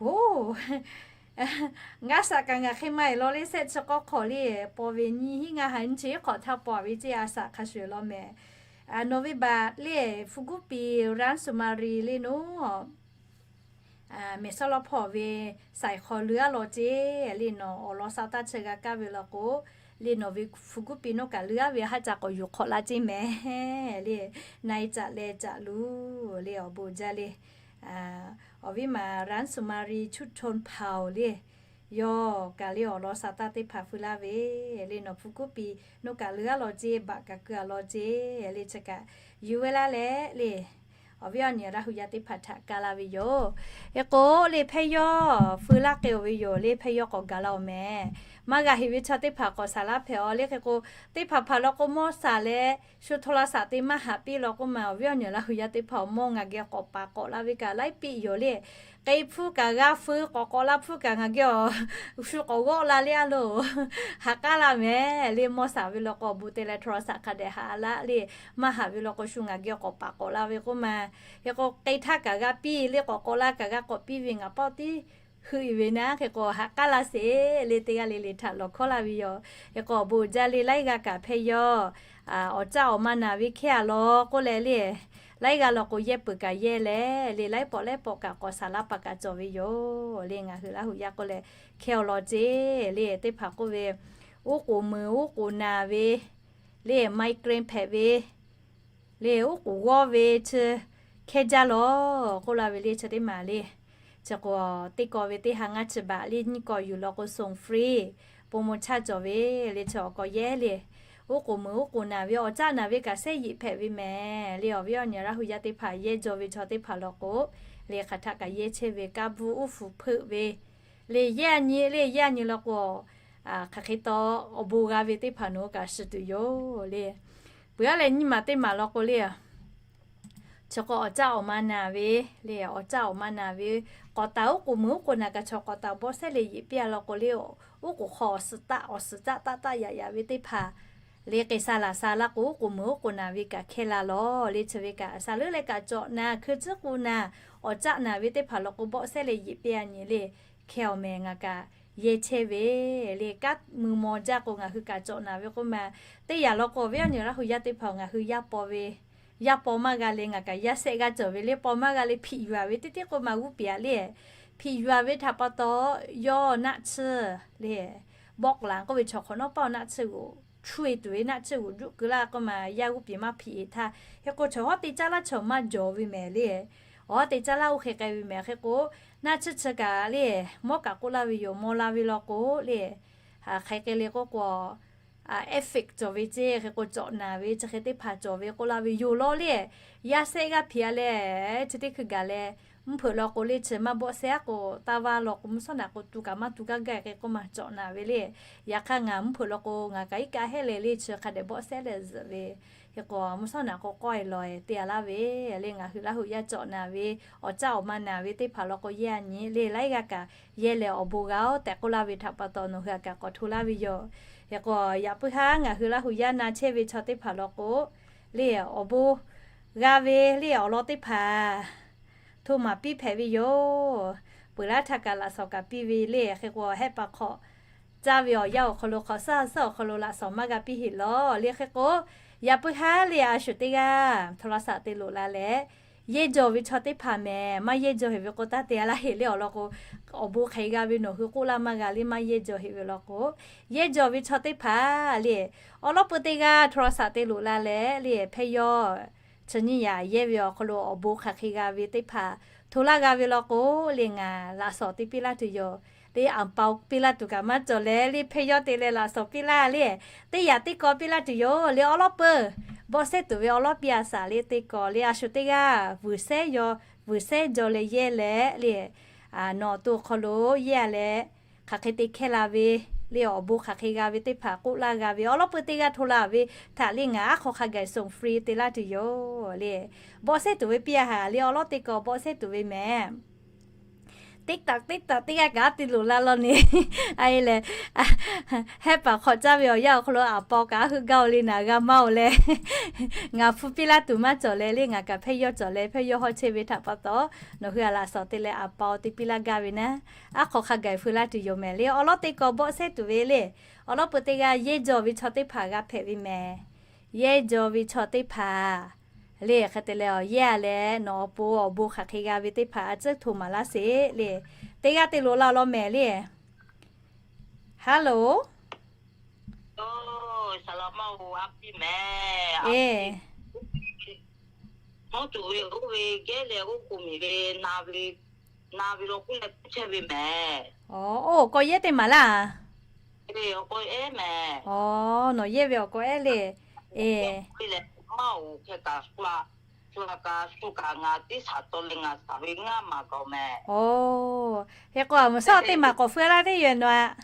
Hoˉ, ngaˇ shaꞈ kaꞈ ngaˬ hk'e maˇ heˆ law le, shehˆ chi k'awˇ hk'awꞈ le, paw ve nyiˇ hinˉ ngaˇ ha nyiˇ chi k'awˇ htaˇ paw ve ceˇ, a shaꞈ hk'a shuˍ law mehˍ. Nawˬ ve บัตร le, hpu guˉ pi Ran Sumari le naˉ mehˍ sawˉ lawˉ hpawˇ ve saiˍ hk'aw leuˉ aˉ law ceˇ le, nawˬ awˬ lawn sa taˇ chehˇ g'a kaˇ ve law k'o, le nawˬ ve hpu guˉ pi nawˇ kaꞈ leuˉ aˉ ve haˉ ca k'awꞈ yuˬ hk'awꞈ la ceˇ mehˍ le, นายจะแลจะลู le awˬ bon jaˇ le. Awˬ viˉ ma Ran Sumari ชุมชนเผ่า le, yawˇ kaꞈ le awˬ lawn sa taˇ teˇ hpaˍ feu laˇ ve le, nawˬ hpu guˉ pi nawˇ kaꞈ leuˉ aˉ law ceˇ, บัตร kaꞈ keu a law ceˇ le, chi kaꞈ yuˬ ve laˇ leh le, awˬ viˉ awˬ nyi Laˇ huˍ yaˇ teˇ hpaˍ htaꞈ kaˇ laˇ ve yoˬ. Hk'e k'o le, hpehˇ yawˇ feu laˇ k'ai-oˬ ve yoˬ le, hpehˇ yawˇ k'awꞈ gaˬ la-oˬ mehˍ. Maˇ g'a heꞈ ve chaw teˇ hpaˍ k'awꞈ shaˍ laˇ hpehꞈ-aw le. Hk'e k'o, teˇ hpaˍ hpaˍ law k'o mawˇ shaˍ leh shu โทรศัพท์ te maˇ haꞈ piˇ law k'oˆ ma, awˬ viˉ awˬ nyi Laˇ huˍ yaˇ teˇ hpaˍ awˬ mawˇ ngaˬ geh k'awꞈ paˍ k'awꞈ la ve kaꞈ laiˉ piˆ yoˬ le. K'ai hpuˇ kaꞈ g'a feu k'awꞈ k'awꞈ la hpuˇ kaꞈ ngaˬ geh awˬ shu k'awꞈ g'awˆ la le a loˬ. Haꞈ k'aˉ laˇ mehˍ le, mawˇ shaˍ ve law k'o awˬ bon te leh โทรศัพท์ hk'a dehꞈ haꞈ laˇ le. Maˇ haꞈ ve law k'o shu ngaˬ geh k'awꞈ paˍ k'awꞈ la ve k'oˆ ma. Hk'e k'o, k'ai htaˇ kaꞈ g'a piˇ le, k'awꞈ k'awꞈ la kaꞈ g'a k'awꞈ piˇ ve ngaˬ pawˆ tiˉ hui-e ve naˉ. Hk'e k'o haꞈ k'aˉ laˇ sheˍ le, teˇ g'aˇ le le htaꞈ lawˬ hkawˉ laˇ ve yoˬ. Hk'e k'o awˬ bon uiˍ jaˇ le, laiˉ g'aˇ kaꞈ hpehˇ yawˇ awˬ caˆ awˬ ma naˍ ve hkehˇ a law k'oˆ leh le, laiˉ g'aˇ law k'o yehˇ peuˬ kaꞈ yehˇ leh le, laiˉ pawˆ laiˉ pawˆ kaꞈ k'awꞈ shaˍ laˇ paˍ kaꞈ cawˬ ve yoˬ le. Ngaˬ hui Laˇ huˍ yaˇ k'oˆ leh hkehˇ awˬ lawn ceˇ le, teˇ hpaˍ k'oˆ ve, uˉ k'oˍ muiˬ uˉ k'oˍ naˍ ve le, migraine hpehꞈ ve le, uˉ k'oˍ g'awˇ ve chi hkehˇ jaˇ law k'oˆ la ve le, chi teˇ maˬ le. Chi k'o, teˇ kaw ve teˇ ha ngaˇ chi baꞈ le, nyiˇ kaw yuˬ law k'o ส่งฟรี promo ชาติ cawˬ ve le, chi awˬ kaw yehˇ le. Uˉ k'oˍ muiˬ uˉ k'oˍ naˍ ve awˬ caˆ naˍ ve kaꞈ sehˉ yeꞈ hpehꞈ ve mehˍ le, awˬ viˉ awˬ nyi Laˇ huˍ yaˇ teˇ hpaˍ yehˇ jaw ve chaw teˇ hpaˍ law k'o le, hk'aˬ htaˆ kaꞈ yehˇ chehˇ ve, kaˇ bvuhˆ uˉ fuˍ hpeuˆ ve le, yehˇ a nyi le, yehˇ a nyi law k'o, hk'aˬ hk'e taw awˬ bon g'a ve teˇ hpaˍ nawˬ hui kaꞈ shiˍ tuˬ yoˬ le. Peuˬ aˉ leh nyiˇ maˬ teˇ maˬ law k'o le, chi k'o awˬ caˆ awˬ ma naˍ ve le, awˬ caˆ awˬ ma naˍ ve, k'awꞈ taˍ uˉ k'oˍ muiˬ uˉ k'oˍ naˍ kaꞈ chaw k'awꞈ taˍ bawˆ sehˉ leh yeꞈ piˇ a law k'o le, uˉ k'oˍ hk'aw awˬ suhˍ taˆ awˬ suhˍ caˆ taˆ taˆ yaꞈ yaꞈ ve teˇ hpaˍ le, k'ai sha laˬ sha laˇ k'o uˉ k'oˍ muiˬ uˉ k'oˍ naˍ ve kaꞈ hkehˇ la law le. Chi ve kaꞈ sha leuˉ leh kaꞈ cawꞈ naˍ, hkui tcuhˉ k'u naˍ, awˬ caˆ naˍ ve teˇ hpaˍ law k'o bawˆ sehˉ leh yeꞈ piˇ a nyi le, hkehˇ awˬ mehˍ ngaˬ kaꞈ yehˇ chehˇ ve le. Kaˉ mui maw jaˇ k'o ngaˬ hui kaꞈ cawꞈ naˍ ve k'oˆ ma, teˇ yanˇ law k'o awˬ viˉ awˬ nyi Laˇ huˍ yaˇ teˇ hpaˍ ngaˬ hui yaˇ paw ve, yaˇ paw maˇ g'a le ngaˬ kaꞈ yaˇ sehˆ g'aˇ cawˬ ve le, paw maˇ g'a le hpiꞈ yuˬ a ve teˇ teˇ k'oˆ ma g'uˇ piˍ a le, hpiꞈ yuˬ a ve htaꞈ pa taw, yawˇ naˆ tsuhˇ le, bawˆ laˬ k'oˆ ve chaw hk'awꞈ nawˉ paˇ awˬ naˆ tsuhˇ g'oꞈ, chuˇ e tuˬ ve naˆ tsuhˇ g'oꞈ juˆ keu laˇ k'oˆ ma, yaˇ g'uˇ piˍ maˇ hpiꞈ e htaˇ, hk'e k'o chaw hawˉ te caˇ laˇ chaw maˇ jawˬ ve mehˍ le. Awˬ hawˉ te caˇ laˇ oˇ hk'e k'ai ve mehˍ. Hk'e k'o naˆ tsuhˇ chi kaꞈ le, mawˇ kaꞈ k'oˆ laˇ ve yoˬ, maw la ve law k'o le, hk'aˬ hk'e k'ai le k'oˆ k'o, effect cawˬ ve ceˇ. Hk'e k'o cawꞈ naˍ ve chi hk'e teˇ hpaˍ cawˬ ve k'oˆ laˇ ve yoˬ law le. Yaˇ sehˆ g'aˇ hpiꞈ a leh, chi teˇ hkui gaˬ leh, mvuhˇ hpeuꞈ law k'o le chi maˇ bawˆ sehˉ a k'o, taˇ vaˇ law k'o mvuhˇ shawˉ naꞈ k'o tu kaꞈ maˇ tu gaˇ gaˇ k'e k'oˆ ma cawꞈ naˍ ve le. Yaꞈ hk'aˇ ngaˬ mvuhˇ hpeuꞈ law k'o ngaˬ kaꞈ iˉ kaˆ hehˉ leh le chi hk'a dehꞈ bawˆ sehˉ leh zuhꞈ ve. Hk'e k'o mvuhˇ shawˉ naꞈ k'o k'awehˇ lawˬ te a laˇ ve le, ngaˬ hui Laˇ huˍ yaˇ cawꞈ naˍ ve, awˬ caˆ awˬ ma naˍ ve teˇ hpaˍ law k'o yehˇ a nyi le, laiˉ g'aˇ kaꞈ yehˇ leh awˬ bon g'a-oˬ tehꞈ k'oˆ laˇ ve htaꞈ pa taw nawˬ hui a kaꞈ k'awꞈ hto laˇ ve yoˬ. Hk'e k'o yaꞈ puiˉ haˉ ngaˬ hui Laˇ huˍ yaˇ na chehˇ ve chaw teˇ hpaˍ law k'o le, awˬ bon g'a ve le awˬ lawn teˇ hpaˍ hto maˍ piˇ hpehꞈ ve yoˬ. peuˬ laˇ htaˇ kaꞈ laꞈ shawnˍ kaꞈ piˇ ve le. Hk'e k'o, hehˆ paˍ hk'awꞈ caˇ ve awˬ yanˇ awˬ hk'aw lo, hk'awꞈ suhˉ suhˉ awˬ hk'aw lo laꞈ shawnˍ maˇ g'a piˇ heˆ lawˬ le. Hk'e k'o, yaꞈ puiˉ haˉ le, a shu teˇ g'aˇ โทรศัพท์ te loꞈ la leh, yehˇ jaw ve chaw teˇ hpaˍ mehˍ, maˇ yehˇ jaw heˆ ve k'o, taˇ te a laˇ heˆ le. Awˬ lawn k'o, awˬ bon hk'e g'a ve nawˬ hui k'oˆ laˇ maˇ g'a le, maˇ yehˇ jaw heˆ ve lawn k'o, yehˇ jaw ve chaw teˇ hpaˍ le, awˬ lawn peu teˇ g'aˇ โทรศัพท์ te loꞈ la leh le, hpehˇ yawˇ chi nyiˇ yaꞈ yehˇ ve awˬ hk'aw lo awˬ bon hk'aˬ hk'e g'a ve teˇ hpaˍ hto laˇ g'a ve lawn k'o le, ngaˬ laꞈ shawnˍ te piˇ laˇ tuˬ yoˬ le. Anˍ pa piˇ laˇ tuˬ kaꞈ maˇ cawˬ leh le, hpehˇ yawˇ te leh laꞈ shawnˍ piˇ laˇ le, teˇ yaꞈ teˇ kaw piˇ laˇ tuˬ yoˬ le. Awˬ lawn peu bawˆ sehˉ tuˬ ve awˬ lawn piˇ a shaˍ le, teˇ kaw le, a shu teˇ g'aˇ vuiˬ sehˉ yaw, vuiˬ sehˉ jaw leh yehˇ leh le, nawˬ awˬ to awˬ hk'aw lo yehˇ a leh, hk'aˬ hk'e te hkehˇ la ve le, awˬ bon hk'aˬ hk'e g'a ve teˇ hpaˍ k'oˆ laˇ g'a ve awˬ lawn peu teˇ g'aˇ hto la ve htaꞈ le, ngaˬ aˉ hk'aw hk'a gaˬ ส่งฟรี te laˇ tuˬ yoˬ le. Bawˆ sehˉ tuˬ ve piˇ a haˍ le, awˬ lawn teˇ kaw bawˆ sehˉ tuˬ ve mehˍ. Teˇ taꞈ teˇ taꞈ teˇ g'aˇ kaꞈ te loꞈ la law ne. A e lehˬ, hehˆ paˍ hk'awꞈ caˇ ve awˬ yanˇ awˬ hk'aw lo anˍ pa kaꞈ a heuˆ gaˇ o le, naˍ g'a maˇ o leh, ngaˬ hpu piˇ laˇ tuˬ maˇ cawˬ leh le, ngaˬ kaꞈ hpehˇ yawˇ cawˬ leh hpehˇ yawˇ hawˉ chehˇ ve htaꞈ pa taw, nawˬ hui a laꞈ shawnˍ te leh anˍ pa te piˇ laˇ gaˇ ve naˉ, aˉ hk'aw hk'a gaˬ feu laˇ tuˬ yoˬ mehˍ le. Awˬ lawn teˇ kaw bawˆ sehˉ tuˬ ve le, awˬ lawn peu teˇ g'aˇ yehˇ jaw ve chaw teˇ hpaˍ g'a hpehꞈ ve mehˍ. Yehˇ jaw ve chaw teˇ hpaˍ le, hk'e te leh awˬ yehˇ a leh nawˬ awˬ pon awˬ bon hk'aˬ hk'e g'a ve teˇ hpaˍ a tcuhˉ hto maˍ laˇ sheˍ le. Teˇ g'aˇ te loꞈ la law mehˍ le. Hello. Saˍ laꞈ ma-oˬ, a piˇ mehˍ. Hawˉ tuˬ ve oˇ ve gehˉ leh oˇ k'oˍ miˬ ve na ve, na ve law k'oˆ leh k'oˆ chehˇ ve mehˍ. Oˇ, k'awꞈ yehˇ teˇ maˍ laˇ. Nawˬ yehˇ ve awˬ k'awꞈ ehˉ le. Eˬ, maˇ-oˬ, hk'e kaꞈ shu la, shu la kaꞈ shu kaꞈ ngaˬ teˇ shaˍ taw leh ngaˬ shaˍ ve ngaˇ maˍ k'aoˍ mehˍ. Oˇ, hk'e k'o, a meuꞈ shaw teˇ maˍ k'awꞈ feu laˇ teˇ yehˬ nawˬ a.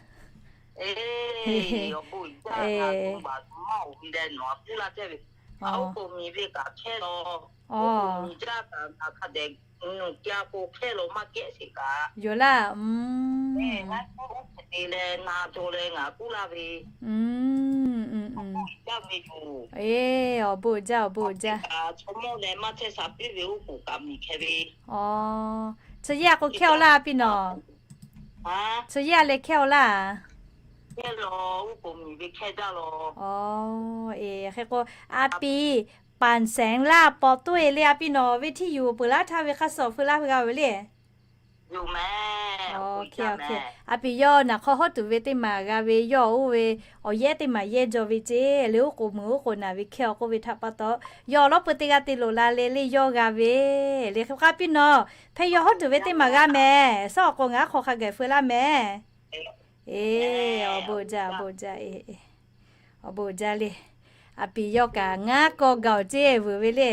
Eˬ, awˬ bon jaˇ, ngaˬ tuˬ baˬ tuˬ maˇ-oˬ ve leh nawˬ a piˇ laˇ chehˇ ve. A oˇ k'oˍ miˬ ve kaꞈ hkehˇ law. Oˇ, k'oˍ miˬ jaˇ kaꞈ ngaˬ hk'a dehꞈ nuˬ ca k'o hkehˇ law maˇ kehˉ sheˍ kaꞈ. Yoˬ laˇ. Ngaˬ k'oˆ oˇ hk'e te leh na jaw leh ngaˬ k'oˆ laˇ ve. Awˬ bon jaˇ ve yoˬ. Eˬ, awˬ bon jaˇ, awˬ bon jaˇ. Chaw mawˇ leh maˇ chehˇ sha piˇ ve oˇ k'oˍ kaꞈ miˬ hkeh ve. Chi yaˇ k'o hkehˇ aw laˇ a piˇ nawˬ. Chi yaˇ leh hkehˇ aw laˇ. Hkehˇ law, oˇ k'oˍ miˬ ve hkehˇ jaˇ law. Eˬ, hk'e k'o, a piˇ แปดแสนล้าน paw toˇ e le a piˇ nawˬ ve ที่อยู่ peuˬ laˇ htaˇ ve hk'a shuˍ feu laˇ ve g'a ve le. Yoˬ mehˍ. A piˇ yawˇ naˍ hk'aw hawˉ tuˬ ve teˇ maˍ g'a ve yawˇ oˇ ve awˬ yehˉ teˇ maˍ yehˇ jaw ve ceˇ le, oˇ k'oˍ meuꞈ oˇ k'oˍ naˍ ve hkehˇ aw k'oˆ ve htaꞈ pa taw, yawˇ awˬ lawn peu teˇ g'aˇ te loꞈ la le le yawˇ g'a ve le. Hk'e k'o a piˇ nawˬ hpehˇ yawˇ hawˉ tuˬ ve teˇ maˍ g'a mehˍ. Shaw awˬ k'o ngaˬ aˉ hk'aw hk'a gaˬ feu laˇ mehˍ. Eˬ, awˬ bon jaˇ, awˬ bon jaˇ. Awˬ bon jaˇ le. A piˇ yawˇ kaꞈ ngaˉ kawˇ gaˬ-oˬ ceˇ vuiˬ ve le.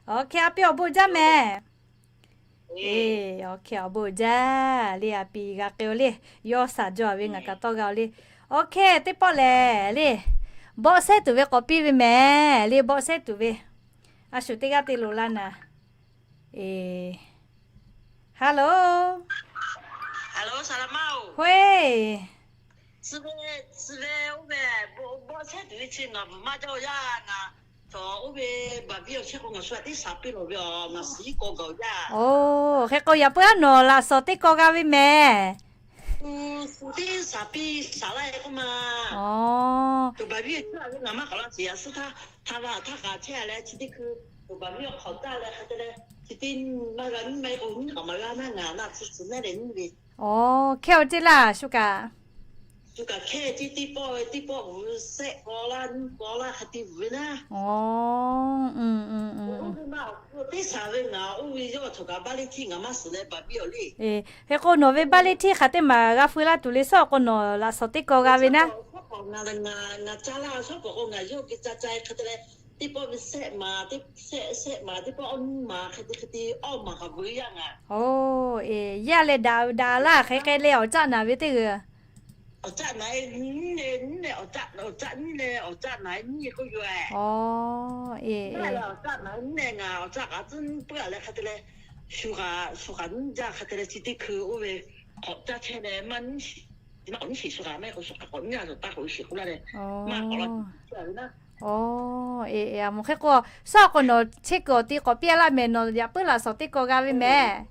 Awˬ hk'e a piˇ awˬ bon jaˇ mehˍ. Eˬ, awˬ hk'e awˬ bon jaˇ le, a piˇ g'a k'ai-o le. Yawˇ shaˍ jaw ve ngaˬ kaꞈ tawˇ g'a-o le. Awˬ hk'e teˇ pawˆ lehˬ le, bawˆ sehˉ tuˬ ve k'awꞈ piˇ ve mehˍ le, bawˆ sehˉ tuˬ ve. A shu teˇ g'aˇ te loꞈ la naˍ. Eˬ, hello. Hoˇ e. Suh ve, suh ve oˇ ve, bawˆ sehˉ tuˬ ve chi ngaˬ bvuhꞈ maˇ jaˇ-oˬ yaˇ ngaˬ. Chaw oˇ ve baˬ biˇ awˬ chehˇ k'o ngaˬ shu a teˇ shaˍ piˇ lawˬ ve aˬ, ngaˬ suh iˉ kaw gaˬ-oˬ yaˇ. Oˇ, hk'e k'o yaꞈ puiˉ aˉ nawˬ laꞈ shawnˍ teˇ kaw g'a ve mehˍ. Suh teˇ shaˍ piˇ shaˍ laˇ e k'oˆ ma. Oˇ, baˬ biˇ awˬ chehˇ a ve ngaˬ maˇ k'awꞈ laˇ sheˍ, a suh htaˇ htaˇ laˇ htaˇ kaꞈ chehˇ leh chi teˇ hkui, baˬ biˇ awˬ hk'awꞈ taˇ leh hk'e te leh, chi teˇ maˇ g'a nyiˇ ma e k'o nyiˇ k'awꞈ maˍ g'a maˇ ngaˬ naˆ tsuhˇ tsuhˇ mehˉ leh nyiˇ ve. Oˇ, hkehˇ-oˬ ceˇ laˇ shu kaꞈ. Shu kaꞈ hkehˇ ceˇ, teˇ pawˆ ve teˇ pawˆ vuiˬ sehˆ k'aw laˇ nyiˇ k'aw laˇ hk'e te vuiˬ ve naˉ. Oˇ, oˇ ve maˇ, teˇ shaˍ ve ngaˬ oˇ ve yawˇ chaw kaꞈ บ้านเลขที่ ngaˬ maˇ suhˍ leh baˬ biˇ awˬ le. Hk'e k'o nawˬ ve บ้านเลขที่ hk'aˬ teˇ maˍ g'a feu laˇ tuˬ le, shaw k'o nawˬ laꞈ shawnˍ teˇ kaw g'a ve naˉ. Ngaˬ ca laˇ shaw k'o ngaˬ yawˇ geh ca ca hk'e te leh, teˇ pawˆ ve sehˆ maˍ, teˇ sehˆ sehˆ maˍ, teˇ pawˆ awˇ nyiˇ maˍ hk'e te hk'e te awˇ maˍ kaꞈ vuiˬ yaˇ ngaˬ. Oˇ, eˬ, yaˇ leh daꞈ daꞈ laˇ hk'e k'ai leh awˬ caˆ naˍ ve teˇ g'uiˬ. Awˬ caˆ naˍ e nyiˇ leh nyiˇ leh awˬ caˆ, awˬ caˆ nyiˇ leh awˬ caˆ naˍ e nyiˇ k'oˆ yoˬ. Oˇ, eˬ, awˬ caˆ naˍ e nyiˇ leh ngaˬ awˬ caˆ kaꞈ tcuhˉ nyiˇ peuˬ a leh hk'e te leh, shu kaꞈ shu kaꞈ nyiˇ jaˇ hk'e te leh chi teˇ hkui oˇ ve k'awꞈ caˇ chehˇ leh maˇ nyiˇ shiˍ, maˇ k'awꞈ nyiˇ shiˍ shu kaꞈ maˇ k'o shu kaꞈ k'awꞈ nyiˇ a taˇ k'oꞈ shiˍ k'oˆ laˇ leh, maˇ k'awꞈ la ve naˉ. Oˇ, eˬ, eˬ, a moˍ hk'e k'o, shaw k'o nawˬ chehˇ kuiˬ awˬ ti k'awꞈ piˇ a laˇ mehˍ, nawˬ yaꞈ puiˉ laꞈ shawnˍ teˇ kaw g'a ve mehˍ.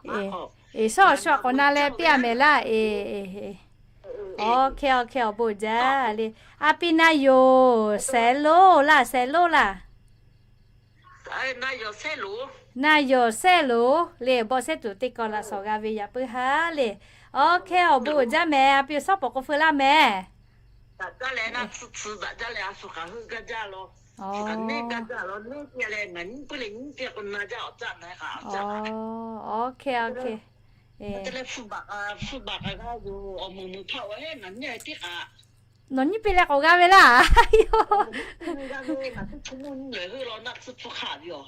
Eˬ, eˬ, shaˉ awˬ shu a k'awꞈ na leh piˇ a mehˍ laˇ. Eˬ, eˬ, OK, OK, awˬ bon uiˍ jaˇ le. A piˇ na yoˬ, sehˍ loˉ laˇ, sehˍ loˉ laˇ. Na yoˬ sehˍ loˉ le, bawˆ sehˉ tuˬ teˇ kaw laꞈ shawˍ g'a ve yaꞈ puiˉ haˉ le. OK, awˬ bon uiˍ jaˇ mehˍ, a piˇ shaˉ pawˍ k'o feu laˇ mehˍ. OK, OK. Nawˬ nyiˇ piˇ leh k'awꞈ g'a ve laˇ.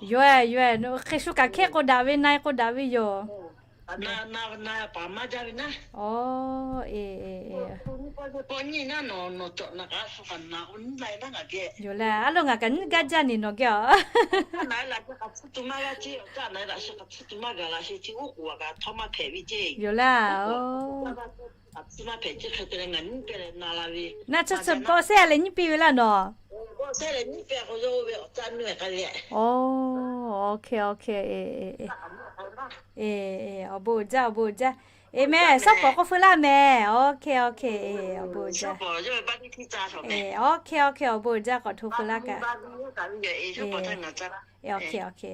Yoˬ, yoˬ, hk'e shu kaꞈ hkehˇ k'o daꞈ ve, na-e k'o daꞈ ve yoˬ. Yoˬ le, a loˍ ngaˬ kaꞈ nyiˇ gaˇ jaˇ ni nawˬ geh a. Yoˬ laˇ. Naˆ tsuhˇ tsuhˇ bawˆ sehˉ a leh nyiˇ piˇ ve laˇ nawˬ. OK, OK. Awˬ bon uiˍ jaˇ, awˬ bon uiˍ jaˇ. Eˬ mehˍ, shaˉ pawˍ k'oˆ feu laˇ mehˍ. OK, OK. Awˬ bon uiˍ jaˇ. OK, OK, awˬ bon uiˍ jaˇ, k'awꞈ hto feu laˇ kaꞈ. OK, OK.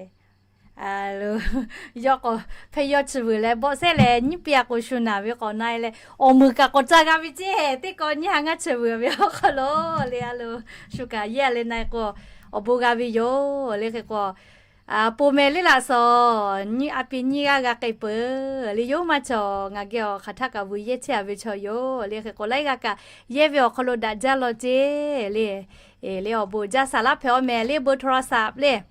Yawˇ k'o, hpehˇ yawˇ chi vuiˬ leh bawˆ sehˉ leh nyiˇ piˇ a k'o shu naˍ ve k'awꞈ na-e leh awˬ meuˍ kaꞈ k'awꞈ ca g'a ve ceˇ. Teˇ kaw nyiˇ ha ngaˇ chi vuiˬ ve awˬ hk'aw lo le, a loˍ shu kaꞈ yehˇ leh na-e k'o, awˬ bon g'a ve yoˬ le. Hk'e k'o, a, pon meh le laꞈ shawnˍ, nyiˇ a piˇ nyiˇ g'aˇ g'a k'ai peuˬ le. Yoˬ maˇ chaw, ngaˬ geh awˬ hk'aˬ htaˇ kaꞈ vuiˬ yehˇ chehˇ a ve chaw yoˬ le. Hk'e k'o laiˉ g'aˇ kaꞈ yehˇ ve awˬ hk'aw lo daꞈ jaˇ law ceˇ le. Eˬ, le awˬ bon uiˍ jaˇ, saˍ laˇ hpehꞈ aw mehˍ le, เบอร์โทรศัพท์ le.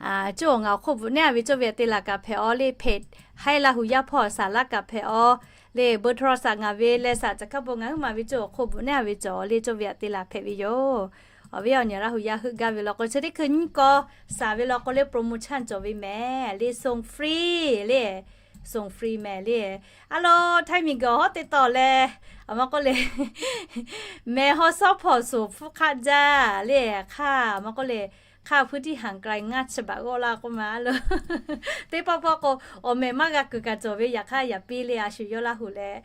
Coˇ awˬ ngaˬ awˬ hk'oˆ bvuhꞈ nehˉ a ve cawˇ ve aꞈ te laˬ kaꞈ hpehꞈ aw le, hpehꞈ haiˉ laˇ hu yaˇ hpawˇ saˍ laˇ kaꞈ hpehꞈ aw le, เบอร์โทรศัพท์ ngaˬ ve leh saˍ caˬ hkaˇ bon ngaˬ huiˉ ma ve cawˇ awˬ hk'oˆ bvuhꞈ nehˉ a ve cawˬ le, cawˇ ve aꞈ te laˬ hpehꞈ ve yoˬ. Awˬ viˉ awˬ nyi laˇ hu yaˇ heuˆ gaˇ ve law k'o, chi teˇ hkui nyiˇ kaw saˍ ve law k'o le โปรโมชั่น cawˬ ve mehˍ le, ส่งฟรี le, ส่งฟรี mehˍ le. A loˍ, htaiˇ miˬguiˬ hawˉ teˇ tawˆ leh, a ma k'oˆ le, mehˬ haw shawˉ hpawˍ shoˍ hpfuhˇ hk'aˆ jaˇ le, hk'aˇ ma k'oˆ le, hk'aˇ พื้นที่ห่างไกล ngaˇ chi baꞈ g'awˆ laˇ k'oˆ ma a loˍ. Teˇ pawˆ pawˆ k'o, awˬ mehˍ maˇ g'a kuiˬ kaꞈ cawˬ ve, yaꞈ hk'aˇ yaꞈ piˇ le, a shu yawˇ laˇ hu leh,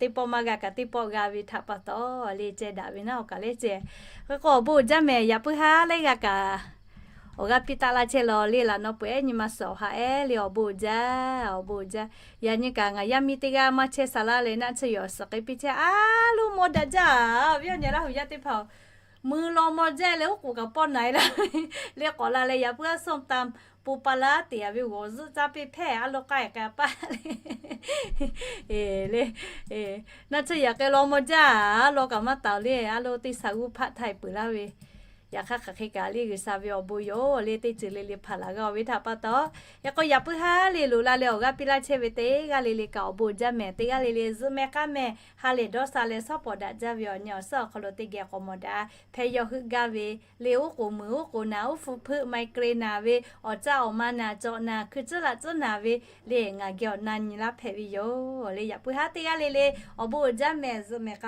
teˇ pawˆ maˇ g'a kaꞈ teˇ pawˆ g'a ve htaꞈ pa taw le, ceh daꞈ ve naˉ awˬ kaꞈ le ceh. Hk'e k'o awˬ bon uiˍ jaˇ mehˍ, yaꞈ puiˉ haˉ laiˉ g'aˇ kaꞈ awˬ g'aˇ piˇ taˆ laˇ chehˇ law le, laꞈ naw peuˬ ehˉ nyi ma suhˍ awˬ ha ehˉ le, awˬ bon uiˍ jaˇ, awˬ bon uiˍ jaˇ. Yaꞈ nyi kaꞈ ngaˬ yaˇ miˇ teˇ g'aˇ maˇ chehˇ saˍ laˇ leh naˆ tsuhˇ yawˬ suhˍ k'ai piˇ chehˇ a loˍ maw daꞈ jaˇ. Awˬ viˉ awˬ nyi laˇ hu yaˇ teˇ hpaˍ, mui law maw jaˇ leh oˉ k'oˍ kaꞈ pawˆ na-e laˇ le k'awꞈ la leh, yaꞈ puiˉ a ส้มตำ ปูปลาร้า te a ve g'awˬ zuhˆ caˇ piˇ hpehˇ a loˍ k'ai k'ai a paˇ le. Eˬ le, naˆ tsuhˇ yaꞈ k'ai law maw jaˇ, a loˍ kaꞈ maˇ taˍ le, a loˍ teˇ shaˍ g'uˇ hpaˆ htaiˍ peuˬ laˇ ve. Yaꞈ hk'aˇ hk'aˬ hk'e kaꞈ le G'uiˬsha ve awˬ bon yoˬ le, teˇ ceuˬ le le hpaˍ laˬ g'a ve htaꞈ pa taw. Yaꞈ k'o yaꞈ puiˉ haˉ le loꞈ la leh awˬ g'aˇ piˇ laˇ chehˇ ve teˇ g'aˇ le le kaꞈ awˬ bon uiˍ jaˇ mehˍ, teˇ g'aˇ le le zuhˆ meh k'aˉ meh ha lehˬ dawˇ sha leh shaˉ pawˍ daꞈ jaˇ ve awˬ nyi awˬ suhˉ awˬ hk'aw lo teˇ geh k'awꞈ mawˬ daꞈ hpehˇ yawˇ heuˆ gaˇ ve le, oˉ k'oˍ muiˬ oˉ k'oˍ naˬ, oˉ hpu hpeuˆ ไมเกรน naˬ ve, awˬ caˆ awˬ ma naˬ, cawꞈ naˬ, hkui tcuhˉ laꞈ tcuhˉ naˬ ve le, ngaˬ geh awˬ na nyi laˇ hpehꞈ ve yoˬ le. Yaꞈ puiˉ haˉ teˇ g'aˇ le le awˬ bon uiˍ jaˇ mehˍ, zuhˆ meh k'aˉ